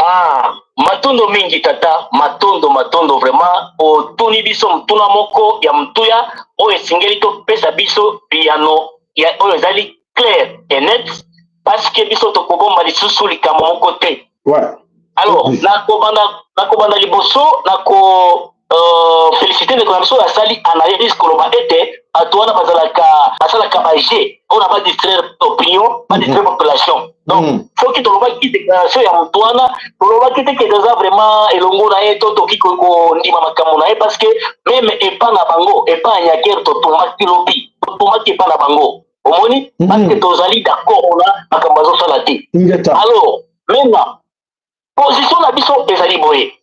Ah, matondo mingi tata, matondo, matondo vraiment. Otuni biso motuna moko ya motuya oyo esengeli topesa biso biyano ya oyo ezali clair et net, parce que biso tokobomba lisusu likambo moko te. Alors nakobanda liboso nako félicité ndeko na biso oyo asali analyse, koloba ete bato wana bazalaka basalaka baje mpona badistraire opinion, badistraire population. Donc soki tolobaki déclaration ya moto wana, tolobaki te ke toza vraiment elongo na ye to toki kondima makambo na ye, parce que même epa na bango, epa ya Nyakeru, totumbaki lobi, totumbaki epa na bango, omoni, parce que tozali d'accord na makambo azosala te. Alors maintenant, position na biso ezali boye: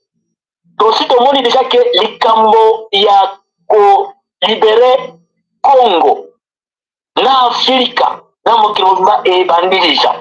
tosi tomoni déjà ke likambo ya kolibérer Congo na Afrika na mokili mobimba ebandi déjà.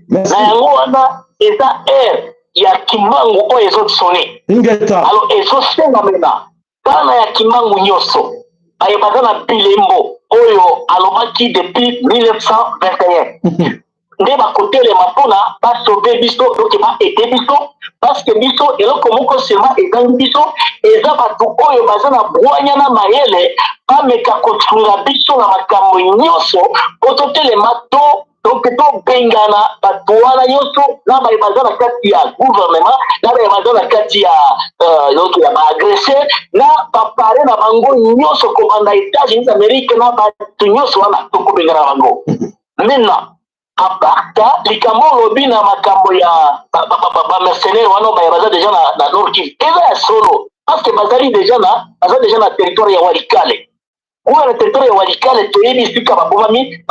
Na yango wana eza ère ya Kimbangu oyo ezosonner. Alors ezosengamena bana ya Kimbangu nyonso baye baza na bilembo oyo alobaki depuis 1921 nde bakotelema mpona basauver biso, donc baaider biso, parce que biso eloko moko sema ezangi biso eza bato oyo baza na bwanya na mayele, bameka kosunga biso na makambo nyonso po totelema to donc tobengana bato wana nyonso na baye baza na kati ya gouvernement, na baye baza na kati ya donc ya baagresseur na bapare na bango nyonso, kobanda États-Unis d'Amérique na bato nyonso wana, tokobengana bango. Maintenant, à part likambo olobi na makambo ya bamercenaire wana baye baza déjà na Nord Kivu, eza ya solo, parce que bazali déjà na baza déjà na territoire ya Walikale. Kuna na territoire ya Walikale, toyebi esika babomami,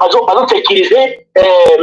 bazosécuriser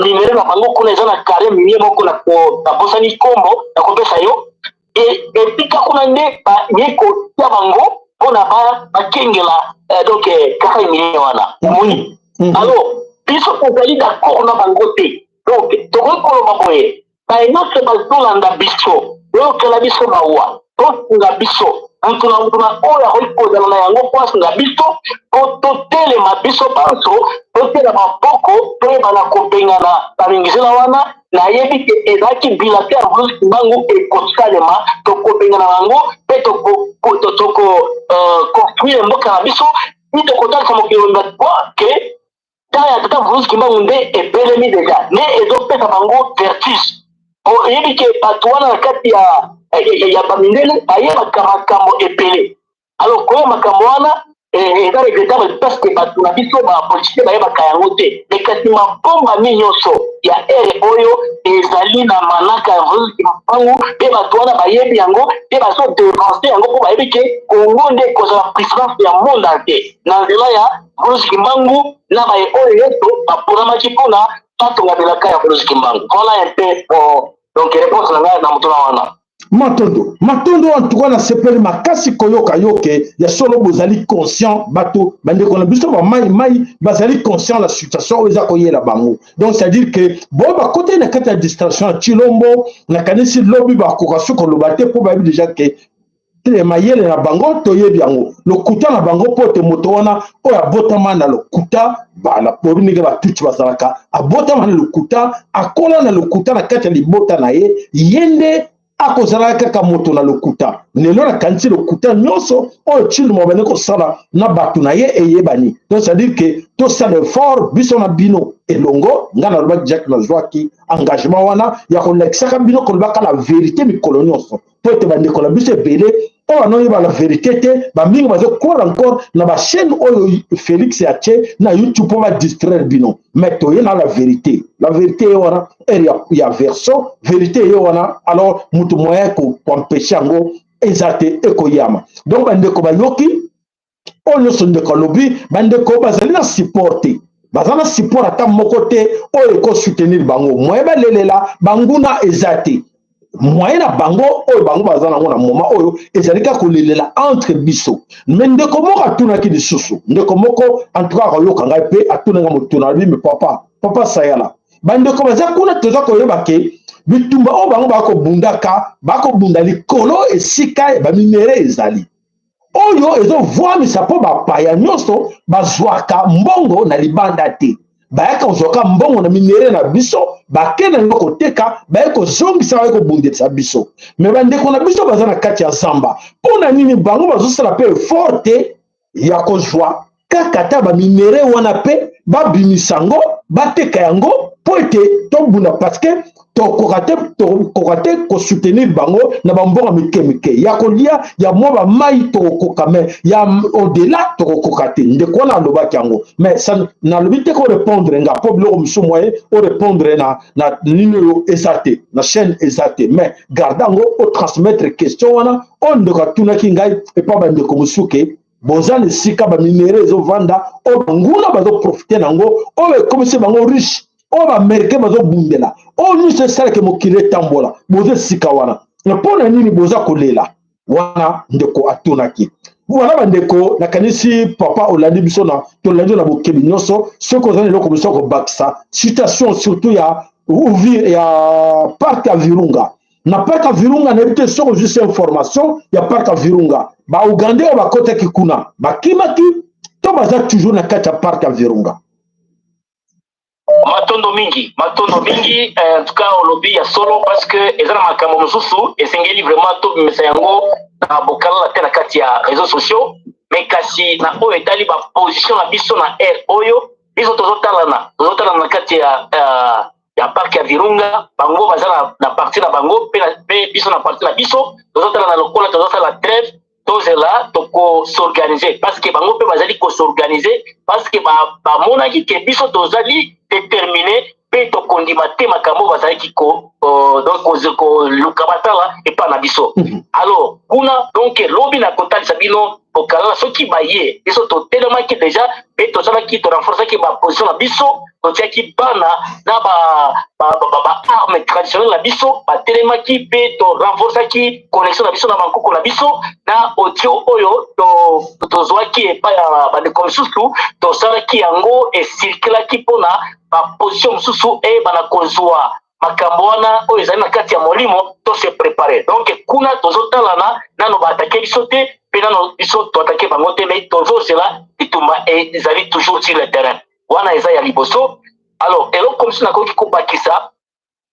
minerai na bango kuna. Eza na carré minier moko, nabosani nkombo, nakopesa yo esika kuna nde baye kotia bango mpona bakengela donc carré minier wana, omoni. Alors biso tozali d'accord na bango te. Donc tokoki koloba boye: baye nyonso bazolanda biso, oyokela biso mawa, tosunga biso, mutu na mutu na oyo akoki kozala na yango mpo asunga biso, mpo totelema biso banso, totela maboko, toyebana kobengana bamingisela wana. Nayebi ke ezalaki bilaka ya Mvuluzi Kimbangu, ekosalema, tokobengana bango mpe tokoconstruire mboka na biso. Ni tokotalisa mokili ke ta ya tata Mvuluzi Kimbangu nde ebelemi déjà, nde ezopesa bango vertige. Oyebi ke bato wana na kati ya bamindele bayebaka makambo ebele. Alors koyeba makambo wana eza regrettable, parce que bato na biso bapoliticien bayebaka yango te. Mais kasi mabombami nyonso ya ère oyo ezali na manaka ya Mvuluzi Kimbangu, mpe bato wana bayebi yango mpe bazodevancer yango, mpo bayebi ke Kongo nde ekozala puissance ya monde entier na nzela ya Mvuluzi Kimbangu na baye oyo nyonso baponamaki mpona batonga bilaka ya Mvuluzi Kimbangu. Voilà un peu, bon, donc réponse na ngai na motuna wana. Matondo, matondo. En tout cas, nasepeli makasi koyoka yo ke ya solo bozali conscient. Bato, bandeko na biso bamai mai, bazali conscient la situation oyo eza koyela bango. Donc c'est à dire que bo bakotaki na kati ya distraction ya Tshilombo. Nakanisi lobi bakoka so koloba te, mpo bayebi déjà ke mayele na bango, toyebi yango, lokuta na bango, mpo te moto wana oyo abotama na lokuta, boyebi ndenge batuti bazalaka, abotama na lokuta, akola na lokuta na kati ya libota na ye, ye nde akozalaka kaka moto na lokuta. Lelo nakanisi lokuta nyonso oyo Tshilombo bandi kosala na bato na ye eyebani. Donc c'est à dire ke tosala effort, biso na bino elongo. Ngai nalobaki, Jacques, nazwaki engagement wana ya kolakisaka bino, kolobaka la vérité mikolo nyonso, mpo ete bandeko na biso ebele oyo banoyeba la vérité te, bamingi bazokola encore na bachaîne oyo Félix atie na YouTube mpo badistraire bino. Mais toye na la vérité. La vérité ye wana ere ya version vérité ye wana. Alors moto moyen koempêcher yango eza te, ekoyama. Donc bandeko bayoki oyo nyonso ndeko alobi. Bandeko bazali na support te, baza na support ata moko te oyo ekosoutenir bango. Moyen balelela banguna eza te. Moyen na bango oyo bango baza nango na moment oyo ezali kaka kolelela entre biso. Mais ndeko moko atunaki lisusu, ndeko moko en tout cas akoyoka ngai mpe, atunanga motuna, alobi: "Me papa, papa Sayala, bandeko baza kuna, toza koyeba ke bitumba oyo bango bakobundaka, bakobunda likolo esika baminerais ezali, oyo ezovwamisa, mpo bapaya nyonso bazwaka mbongo na libanda te, bayaka kozwaka mbongo na minerais na biso, bakende yango koteka, baye kozongisa, baye kobundisa biso. Me bandeko na biso baza na kati ya zamba, mpo na nini bango bazosala mpe effort te ya kozwa kaka ata baminerais wana mpe babimisa yango, bateka yango, mpo ete tobunda? Parce que tokoka te, tokoka te kosoutenir bango na bambongo mike mike ya kolia, ya mwa bamai tokokoka, mais ya au-delà tokokoka te." Ndeko wana alobaki yango, mais nalobi te korépondre nga, mpo biloko mosusu moyen orépondre na nini oyo eza te, na chaîne eza te. Mais garde yango, otransmettre question wana oyo ndeko atunaki ngai epa bandeko mosusu ke boza na esika baminerais ezovanda, oyo banguna bazoprofiter nango, oyo ekomisi bango riche, oyo baaméricain bazobundela, oyo nyonso esalaka mokili etambola, boza esika wana, mpo na nini boza kolela wana? Ndeko atunaki. Voilà, bandeko, nakanisi papa olandi biso na tolandi na bokebi nyonso. Soki oza na eloko mosusu kobakisa, situation surtout ya Uvira, ya parc ya Virunga, na parc ya Virunga, nayebi te soki ozwisi information ya parc ya Virunga, baugandais oyo bakotaki kuna bakimaki to baza toujours na kati ya parc ya Virunga? Matondo mingi, matondo mingi. En tout cas, olobi ya solo, parce que eza na makambo mosusu esengeli vraiment tobimisa yango na bokalala te na kati ya réseaux sociaux. Mais kasi na oyo etali baposition na biso na aire oyo biso tozotalana, tozotalana na kati ya parc ya Virunga, bango baza na partie na bango, mpe biso na partie na biso. Tozotalana lokola tozosala trêve, tozela tokos'organiser, parce que bango mpe bazali kos'organiser, parce que bamonaki ke biso tozali déterminé mpe tokondima te makambo bazalaki donc koluka batala epa na biso. Alors kuna, donc lobi na kotalisa bino kokalala soki baye. Biso totelemaki déjà mpe tosalaki, torenforçaki baposition na biso, totiaki bana na baarme traditionnelle na biso, batelemaki, mpe torenforçaki connexion na biso na bankoko na biso na audio oyo tozwaki epai ya bandeko mosusu. Tosalaki yango, ecirculaki mpona baposition mosusu eyebana kozwa makambo wana oyo ezali na kati ya molimo. To se préparer. Donc kuna tozotalana, nano baattaquer biso te, mpe nano biso toattaquer bango te, mais tozozela. Bitumba ezali toujours sur le terrain. Wana eza ya liboso. Alors eloko mosusu nakoki kobakisa,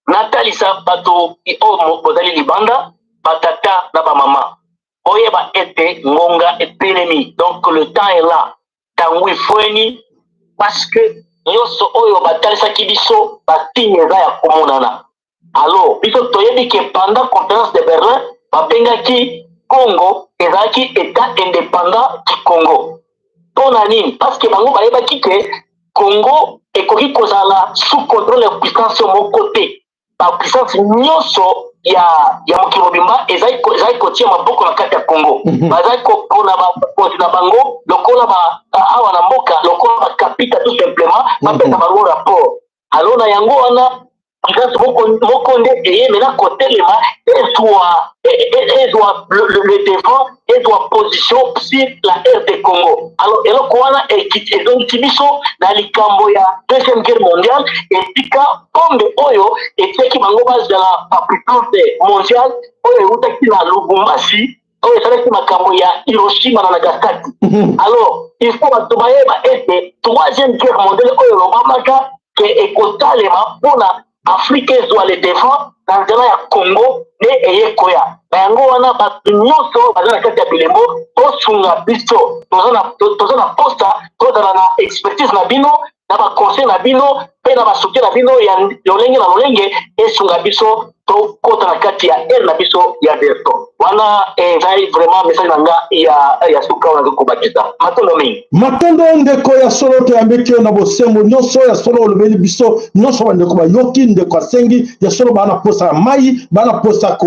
natalisa bato oyo bozali libanda, batata na bamama, boyeba ete ngonga etelemi. Donc le temps est là, ntango efweni, parce que nyonso oyo batalisaki biso, basigne eza ya komonana. Alors biso toyebi ke pendant Conférence de Berlin, babengaki Congo ezalaki État indépendant du Congo. Mpo na nini? Parce que bango bayebaki ke Congo ekoki kozala sous contrôle ya puissance moko te. Bapuissance nyonso ya mokili mobimba ezali kotia maboko na kati ya Congo. Bazali kopona bakonzi na bango lokola awa na mboka, lokola bakapita tout simplement, bapesa bango rapport. Alors na yango wana Puissance moko moko nde eye mena kotelema ezwa ezwa le devant, ezwa position sur la RD Congo. Alors eloko wana ezongisi biso na likambo ya deuxième guerre mondiale, esika bombe oyo etiaki bango bazala ba puissance mondiale, oyo eutaki na Lubumbashi, oyo esalaki makambo ya Hiroshima na Nagasaki. Alors il faut bato bayeba ete troisième guerre mondiale oyo elobamaka ke ekosalema mpona Afrique ezwa le devant na nzela ya Congo nde eye koya. Na yango wana, bato nyonso baza na kati ya bilembo, tosunga biso, toza na posa tozala na expertise na bino, na baconseil na bino mpe na basoutien na bino ya lolenge na lolenge, esunga biso tokɔta na kati ya ère na biso ya verto wana. Ezali vraiment message na nga ya suka oyo nazoki kobakisa. Matondo mingi. Matondo, ndeko. Ya solo, toyambeki yo na bosembo nyonso. Ya solo, olobeli biso nyonso, bandeko bayoki. Ndeko asengi ya solo, baa na posa ya mai, baa na posa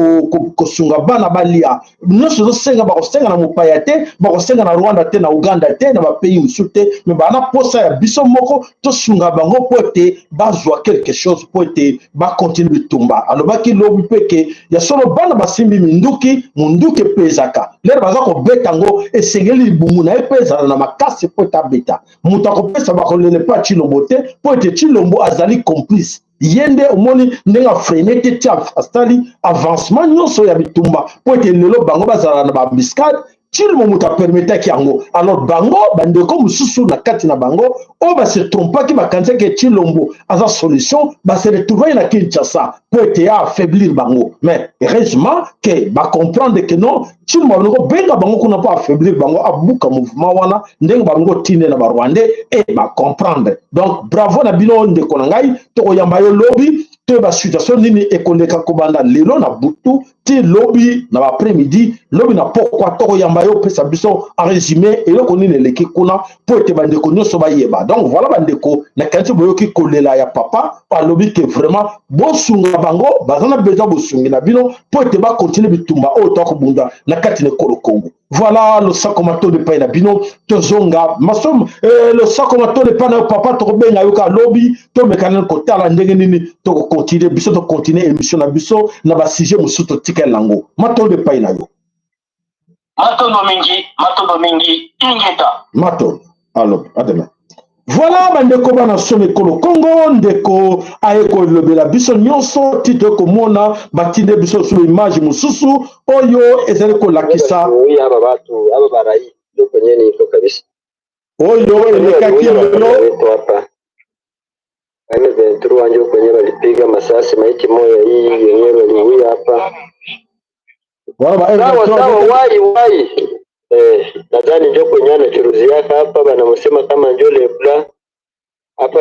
kosunga bana balia. Nyonso ezosenga, bakosenga na mopaya te, bakosenga na Rwanda te, na Uganda te, na bapays mosusu te, mais baa na posa ya biso moko tosunga bango mpo ete bazwa quelque chose, mpo ete bakontinue bitumba. Alobaki lobi mpe ke ya solo, bana basimbi minduki, munduki epezaka lere baza kobeta yango, esengeli libumu na ye mpe ezala na makasi mpo ete abeta. Moto akopesa, bakolela epa Chilombo te, mpo ete Chilombo azali complice. Ye nde omoni ndenge afreiner te, ti asali avancement nyonso ya bitumba mpo ete lelo bango bazala na baembuscade. Chilombo moto apermetaki yango. Alors bango bandeko mosusu na kati na bango oyo base trompaki, bakanisaki Chilombo aza solution, base retrouvaki na Kinshasa mpo ete ya affaiblir bango. Mais heureusement ke bacomprendre ke non, Chilombo balingi kobenga bango kuna mpo affaiblir bango, abuka mouvement wana ndenge balingi kotinde na Barwandais e bacomprendre. Donc bravo na bino, ndeko na ngai. Tokoyamba yo lobi, toyeba situation nini ekoleka kobanda lelo na butu ti lobi na baprès-midi, lobi na pokwa. Tokoyamba yo, opesa biso en résumé eloko nini eleki kuna, mpo ete bandeko nyonso bayeba. Donc voilà, bandeko, nakanisi boyoki kolela ya papa. Alobi ke vraiment bosunga bango, baza na besoin bosungi na bino mpo ete bakontinue bitumba oyo tokobunda na kati na ekolo Kongo. Voilà, losako, matondo epai na bino. Tozonga masomo. Losako, matondo epai na yo, papa. Tokobenga yo kaka lobi, tomeka nani kotala ndenge nini tokokontinue biso, tokontinue émission na biso na basujet mosusu totikali yango. Matondo epai na yo. Matondo mingi, matondo mingi, ingeta. Matondo. Alors à demain. Voilà, bandeko bana somi ekolo Kongo, ndeko aye kolobela biso nyonso ti toye komona batinde biso su image mosusu oyo ezali kolakisa aba batu aba barai ndio kwenye niko kabisa. Oyo elekaki lelo. Hapa M23 ndio kwenye walipiga masasi, maiti moya hii yenyewe waliuia hapa. Wana ba Sawa. M23. Sawa, wai wai, nadhani ndio kwenye anachuruziaka hapa, banamsema kama njo lebla hapa.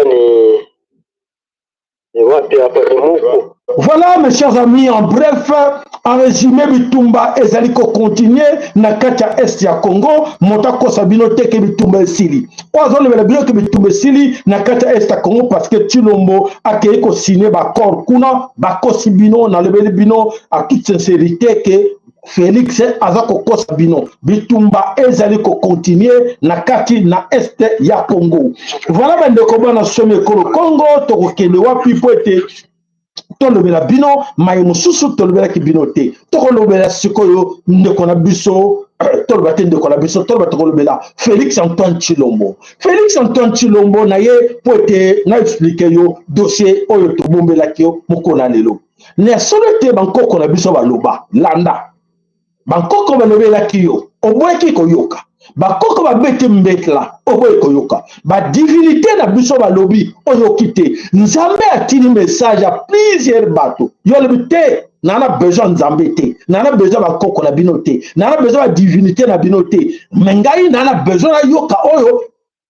Ni wapi hapa? Ni muku. Voilà, mes chers amis, en bref, en résumé, bitumba ezali kocontinue na kati ya est ya Congo. Moto akosa bino te ke bitumba esili. Oyo azolobela bino ke bitumba esili na kati ya est ya Congo parce que Chilombo akei kosigne baaccord kuna, bakosi bino. Nalobeli bino à toute sincérité ke Félix aza kokosa bino. Bitumba ezali kokontinue na kati na est ya Congo. Voilà, bandeko bana somi ekolo Congo, tokokende wapi mpo ete tolobela bino maye mosusu tolobelaki bino te? Tokolobela sikoyo ndeko na biso, toloba te ndeko na biso, toloba, tokolobela Félix Antoine Chilombo. Félix Antoine Chilombo na ye, mpo ete na expliquer yo dossier oyo tobombelaki yo mokolo na lelo. Na solo ete bankoko na biso baloba, landa bankoko balobelaki yo, oboyaki koyoka. Bakoko babeti mbetla, oboyi koyoka. Badivinité na biso balobi, oyoki te. Nzambe atindi message ya plusieurs bato, yo olobi te, naa na besoin Nzambe te, naa na besoin bakoko na bino te, naa na besoin badivinité na bino te, mais ngai naa na besoin nayoka oyo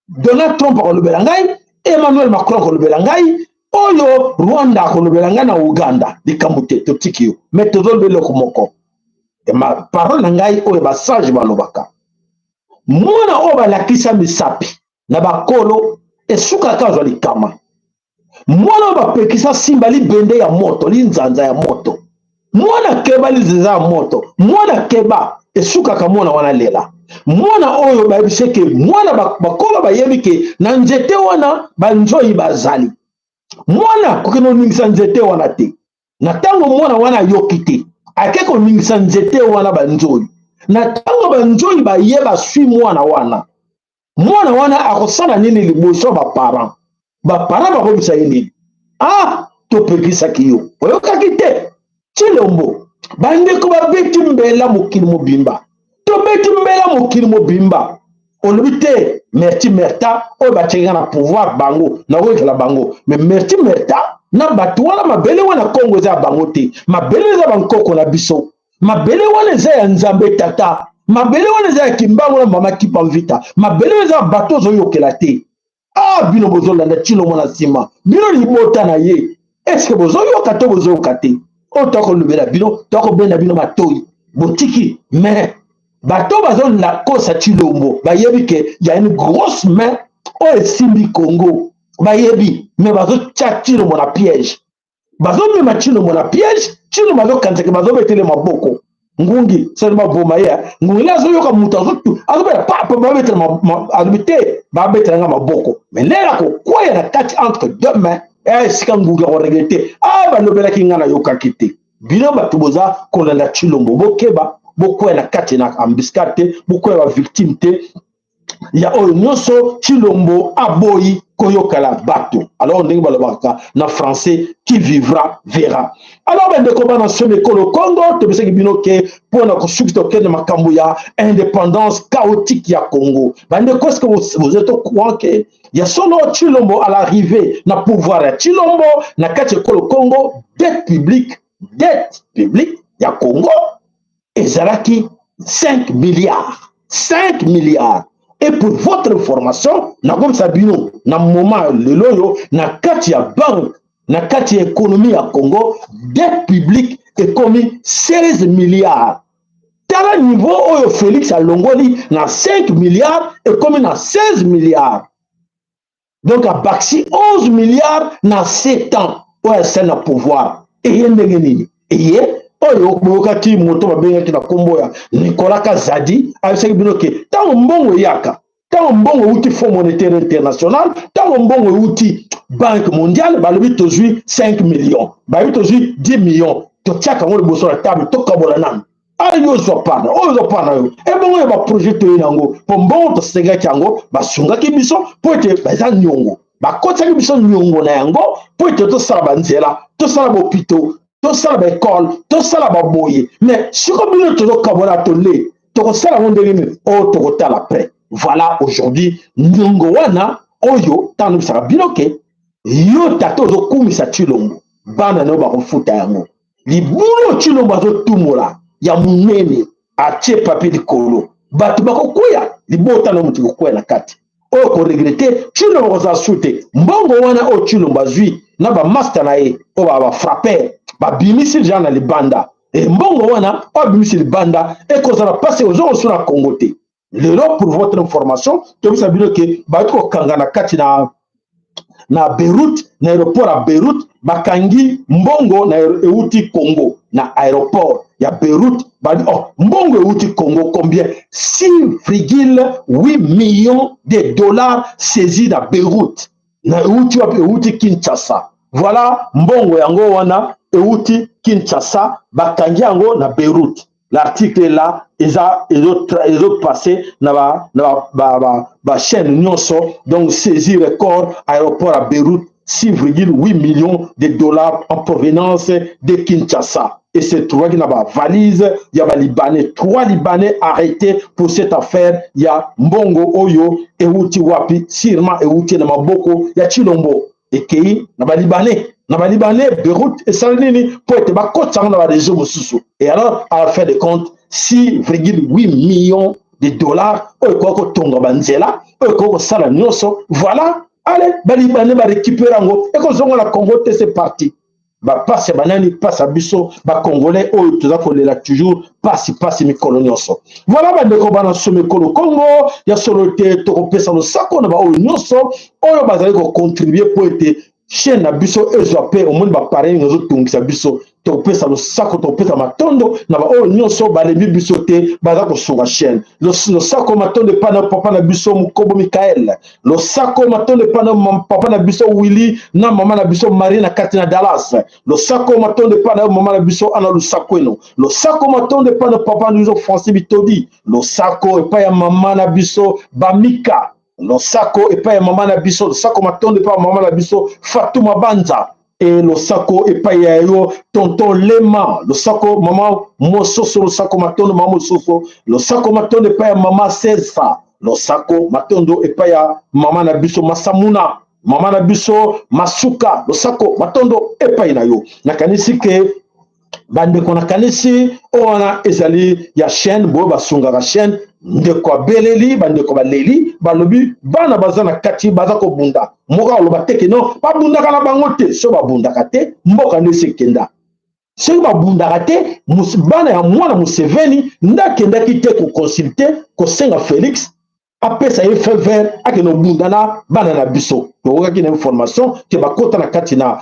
Donald Trump akolobela ngai, Emmanuel Macron akolobela ngai, oyo Rwanda akolobela ngai na Uganda. Likambo te, totiki yo, mais tozoloba eloko moko. Ma parole na ngai oyo basage balobaka: mwana oyo balakisa misapi na bakolo, esukaka azwa likama. Mwana oyo bapekisa simba libende ya moto, linzanza ya moto, mwana keba linzanza ya moto, mwana keba, esukaka mwana wana lela. Mwana oyo bayebisi ke mwana, bakolo bayebi ke na nzete wana banzoi bazali. Mwana kokende koningisa nzete wana te. Na ntango mwana wana ayoki te, ake koningisa nzete wana banzoi. Na ntango banzoi baye baswi mwana wana, mwana wana akosala nini liboso ya baparent? Baparent bakobisa ye nini? Ah, topekisaki yo, oyokaki te. Tshilombo, bandeko babeti mbela mokili mobimba, tobeti mbela mokili mobimba, olobi te merci merta oyo batiaki nga na pouvoir bango nakoyekela bango, mais merci merta na bato wana, mabele wana Kongo eza ya bango te, mabele eza bankoko na biso, mabele wana eza ya Nzambe tata, mabele wana eza ya Kimbangu na mama Kipa Mvita, mabele wana eza ya bato ozoyokela te. Ah, bino bozolanda Tshilombo na nsima, bino libota na ye, eske bozoyoka to bozoyoka te? Oyo tokolobela bino, tokobenda bino matoi, botiki. Mais bato bazokosa Tshilombo bayebi ke ya une grosse main oyo esimbi Congo, bayebi, mais bazotya Tshilombo na piège, bazomema Tshilombo na piège. Tshilombo azokanisaka bazobetele maboko, ngungi sali baboma ye, ngungi nde azoyoka moto azobela papa babetela, alobi te babetela nga maboko, mais ndenge akokweya na kati entre deux mains, esika ngungi akoregrete, ah, balobelaki nga nayokaki te. Bino bato boza kolanda Tshilombo, bokeba, bokweya na kati na embuscade te, bokweya ba victime te ya oyo nyonso Tshilombo aboyi koyokala bato. Alors ndenge balobaka na français, qui vivra verra. Alors bandeko bana somi ekolo Congo, tobisaki bino ke mpo na kosukisa tokende makambo ya indépendance chaotique ya Congo. Bandeko, est-ce que vous êtes au courant ke ya solo Tshilombo, à l'arrivée na pouvoir ya Tshilombo na kati ya ekolo Congo, dette publique ya Congo ezalaki 5 milliards, 5 milliards? Et pour votre information, nakomisa bino na moment lelo oyo, na kati ya banque, na kati ya économie ya Congo, dette publique ekomi 16 milliards. Tala niveau oyo Félix alongoli na 5 milliards, ekomi na 16 milliards. Donc abakisi 11 milliards na 7 ans oyo asali na pouvoir. Eye ndenge nini? Eye oyo boyokaki moto babengaki na nkombo ya Nicolas Kazadi ayebisaki bino ke ntango mbongo eyaka, ntango mbongo euti Fonds monétaire international, ntango mbongo euti Banque mondiale, balobi tozwi 5 millions, balobi tozwi 10 millions, totiaka yango liboso na table, tokabola nanu. Ayo ozwa pana, oyo ozwa pana yo, ebongo oyo baprojet toye nango, mpo mbongo tosengaki yango, basungaki biso mpo ete baza niongo, bakotisaki biso niongo na yango mpo ete tosala banzela, tosala bopito, tosala baekole, tosala baboye. Mais siko bino tozokabola, tole tokosala yango ndenge nini? Oyo tokotala près. Voilà, aujourd'hui niongo wana oyo ntango bisaka bino ke yo tata ozokumisa Tshilombo, bana na yo bakofuta yango. Libulu Tshilombo azotumola ya monene, atie papier likolo, bato bakokweya, libota na moto kokweya na kati. Oyo koregretter, Tshilombo kozala su te. Mbongo wana oyo Tshilombo azwi na bamaster na ye oyo bafrapper, babimisi deja na libanda. E mbongo wana oyo abimisi libanda ekozala mpasi ozongo na Congo te. Lelo, pour votre information, tobisa bino ke bauti kokanga na kati na Beyrouth, na aéroport ya Beyrouth, bakangi mbongo na euti Congo na aéroport ya Beyrouth. Bali, oh, mbongo euti Congo combien? 6,8 millions de dollars saisis na Beyrouth. Na euti wapi? Euti Kinshasa. Voilà, mbongo yango wana euti Kinshasa, bakangi yango na Beyrouth. L'article est là, eza ezopasse na ba na ba ba, ba chaîne nyonso. Donc saisie record, aéroport à Beyrouth, 6,8 millions de dollars en provenance de Kinshasa et se trouvaki na bavalise ya Balibanais. Trois Libanais arrêtés pour cette affaire ya mbongo oyo euti wapi? Sûrement euti na maboko ya Tshilombo, ekei na Balibanais. Na Balibanais, Beyrouth esali nini mpo ete bakotisa yango na baregion mosusu? Et alors, à la fin de compte, 6,8 millions de dollars oyo ekoki kotonga banzela, oyo ekoki kosala nyonso. Voilà, allez, Balibanais barécupérer yango, ekozonga na Congo te. C'est parti. Bapasi ya banani? Pasi ya biso Bacongolais oyo toza kolela toujours pasi, pasi mikolo nyonso. Voilà, bandeko bana somi ekolo Congo, ya solo te, tokopesa losako na baoyo nyonso oyo bazali kocontribuer mpo ete Chaîne na biso ezwa mpe omoni bapareil ezotungisa biso. Tokopesa losako, tokopesa matondo na baoyo nyonso balembi biso te, baza kosunga chaîne. Losako, matondo epai na papa na biso Mokobo Mikael. Losako, matondo epai na papa na biso Willy na mama na biso Marie na kati na Dallas. Losako, matondo epai na mama na biso Ana Lusakweno. Losako, matondo epai na papa na biso Francis Bitodi. Losako epai ya mama na biso Bamika. Losako epai ya mama na biso, losako, matondo epai ya mama na biso Fatuma Banza. E losako epai ya yo tonton Lema. Losako mama Mososo, losako, matondo mama Mososo. Losako, matondo epai ya mama Sesa. Losako, matondo epai ya mama na biso Masamuna, mama na biso Masuka. Losako, matondo epai na yo. Nakanisi ke bandeko, nakanisi oyo wana ezali ya chaîne boyo basungaka chaîne. Ndeko abeleli, bandeko baleli, balobi bana baza na kati, baza kobunda. Moko aloba te ke non, babundaka na bango te. So babundaka te, mboka nde esi ekenda. Soki babundaka te, bana ya mwana Museveni nde akendaki te koconsulter, kosenga Félix apesa ye feu vert akende obunda na bana na biso. Tokokaki na information ke bakota na kati na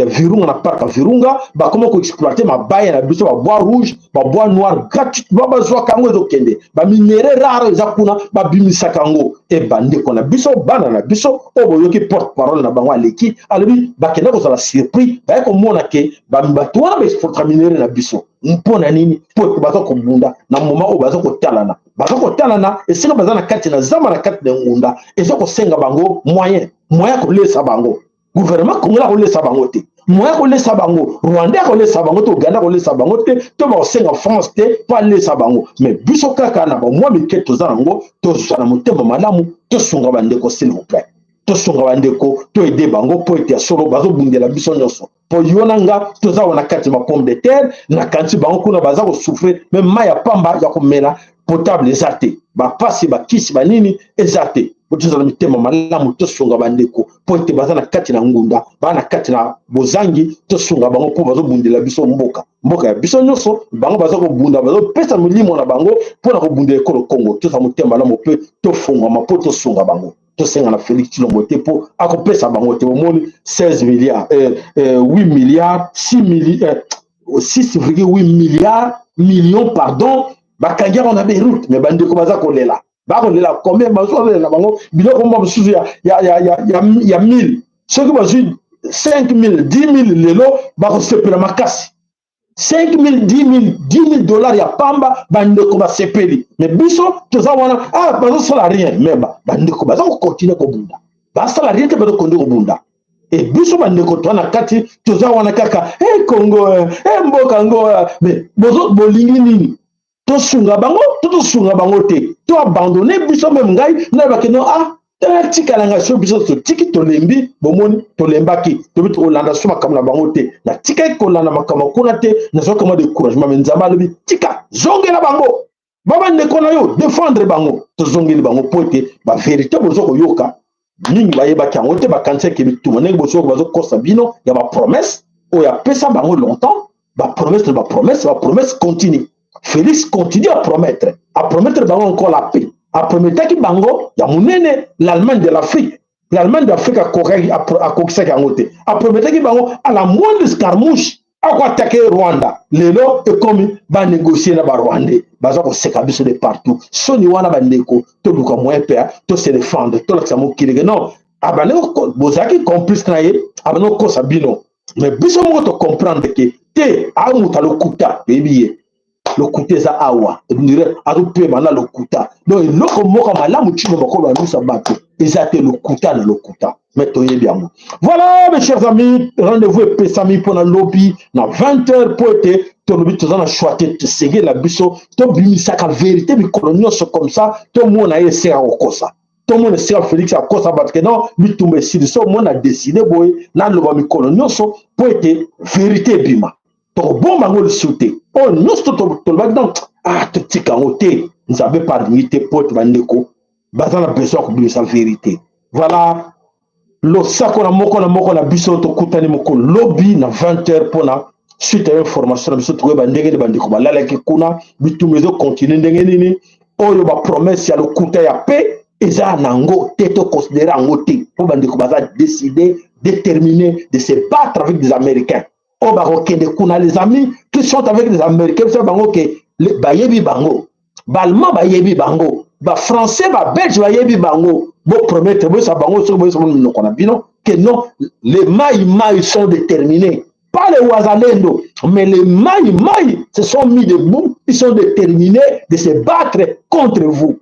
Virunga, na parc ya Virunga, bakoma koexploiter mabaya na biso, babois rouge, babois noir, gratuitement bazwaka yango, ezokende. Baminerais rare eza kuna, babimisaka yango. E bandeko na biso, bana na biso oyo boyoki porte parole na bango aleki, alobi bakenda kozala surpris, baye komona ke bato wana baexploitaka minerais na biso. Mpo na nini? Mpo ete baza kobunda na moment oyo baza kotalana, baza kotalana esika baza na kati na zamba, na kati na ngunda. Eza kosenga bango moyen kolesa bango. Gouvernement congolais akolesa bango te. Moyen kolesa bango, Rwandais akolesa bango te, Uganda akolesa bango te, to bakosenga France te mpo alesa bango. Mais biso kaka na bamwa mike toza nango, tozwa na motema malamu, tosunga bandeko, s'il vous plaît. Tosunga bandeko, toaider bango, mpo ete ya solo bazobundela biso nyonso. Mpo yo na nga toza wana kati ya pomme de terre, nakanisi bango kuna baza kosouffrir. Mais mai ya pamba ya komela potable eza te, bapasi, bakisi, banini eza te. Po tozala mitema malamu, tosunga bandeko, mpo ete baza na kati na ngunda, baza na kati na bozangi. Tosunga bango mpo bazobundela biso mboka, mboka ya biso nyonso. Bango baza kobunda, bazopesa molimo na bango mpona kobundela ekolo Kongo. Tozala motema malamu mpe tofungwama mpo tosunga bango. Tosenga na Félix Tshilombo te, mpo akopesa bango te. Omoni 16 milliards, 8 milliards, 6 milliards, 6,8 milliards, millions, pardon, bakangi yango na Beyrouth. Mais bandeko baza kolela, bakolela combien? Bazolela na bango biloko mwa mosusu ya 1000. Soki bazwi 5000, 10 000 lelo, bakosepela makasi. 5000, 10 000, 10 000 dollars ya pamba, bandeko basepeli. Mais biso toza wana, ah, bazosala rien. Mais bandeko baza kocontinuer kobunda, basala rien te, bazokonde kobunda. E biso bandeko toza na kati, toza wana kaka e Congo, e mboka ngo. Mais bolingi nini? Tosunga bango to tosunga bango te? To abandonner biso même. Ngai nayebaki no, ah, tika na ngai. So biso totiki, tolembi. Bomoni, tolembaki, tobi tokolanda so makambo na bango te. Natikaki kolanda makambo kuna te, nazwaki mwa découragement. Mais Nzambe alobi: tika, zongela bango, babandeko na yo, défendre bango. Tozongeli bango mpo ete bavérité boza koyoka mingi, bayebaki yango te. Bakanisaki bituma ndenge bosoki bazokosa bino ya bapromesse oyo apesa bango longtemps, bapromesse na bapromesse, bapromesse continue. Félix continue à promettre, à promettre bango encore la paix. Aprometaki bango ya monene, l'Allemagne de l'Afrique. L'Allemagne d'Afrique, akokisaki yango te. Aprometaki bango à la moindre escarmouche akoattaquer Rwanda. Lelo ekomi banégocier na Barwandais, baza koseka biso de partout. Soni wana, bandeko, toluka moyen mpe tose défendre, tolakisa mokili ke non, abandi bozalaki complice na ye, abandi kokosa bino. Mais biso moko tocomprendre ke te, amuta lokuta, toyebi ye. Lokuta eza awa, azopema na lokuta. Donc eloko moko malamu ntina makolo alusa bato eza te, lokuta na lokuta. Mais toyebi yango. Voilà, mes chers amis, rendez-vous epesami mpona lobi na 20 heures, mpo ete tolobi toza na choix te. Tosengeli na biso tobimisaka vérité mikolo nyonso, comme ça tomona ye esika kokosa, tomona esika Félix akosa bato ke non, bitumba esili. So omona décide boye, naloba mikolo nyonso mpo ete vérité ebima. Tokobomba yango lisusu te. Oyo nyonso tolobaki, donc ah, totika yango te. Nzambe mpe alingi te, mpo ete bandeko baza na besoin ya kobimisa vérité. Voilà, losako na moko na moko na biso. Tokutani mokolo lobi na 20 heures mpona suite ya information na biso. Tokoyeba ndenge nini bandeko balalaki kuna, bitumba ezocontinuer ndenge nini, oyo bapromesse ya lokuta ya pe eza nango te, toconsidérer yango te, mpo bandeko baza décidé. déterminés de se battre avec des Américains. Oyo bakokende kuna, les amis qui sont avec les Américains, biso bango ke bayebi bango, baallemand bayebi bango, bafrançais, babelge bayebi bango. Bopromettre, boyesa bango, soki boyesa minoko na bino que non, les Maï Maï sont déterminés, pas les Wazalendo, mais les Maï Maï se sont mis debout, ils sont déterminés de se battre contre vous.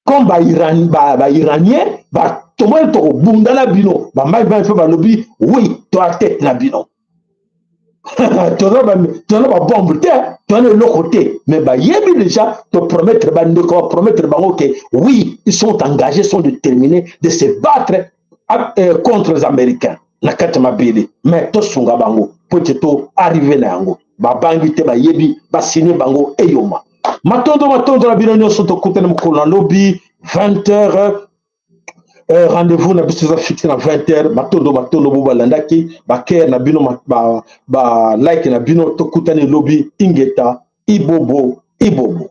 Comme ba-Iranien, ba, ba tomoni tokobunda na bino, bamai mai mpe balobi oui, toa tete na bino, toza na babombe te, toza na eloko te, mais bayebi déjà topromettre bandeko, bapromettre bango ke oui, ils sont engagés, sont déterminés de se battre contre les Américains na kati ya mabele, mais tosunga bango po ete to arrive na yango. Babangi te, bayebi basine bango eyoma. Matondo, matondo na bino nyonso. Tokutani mokolo na lobi 20 heures. Rendez-vous na biso eza fixe na 20 heures. Matondo, matondo bo balandaki bakere na bino, ba, ba like na bino. Tokutani lobi. Ingeta, ibobo, ibobo.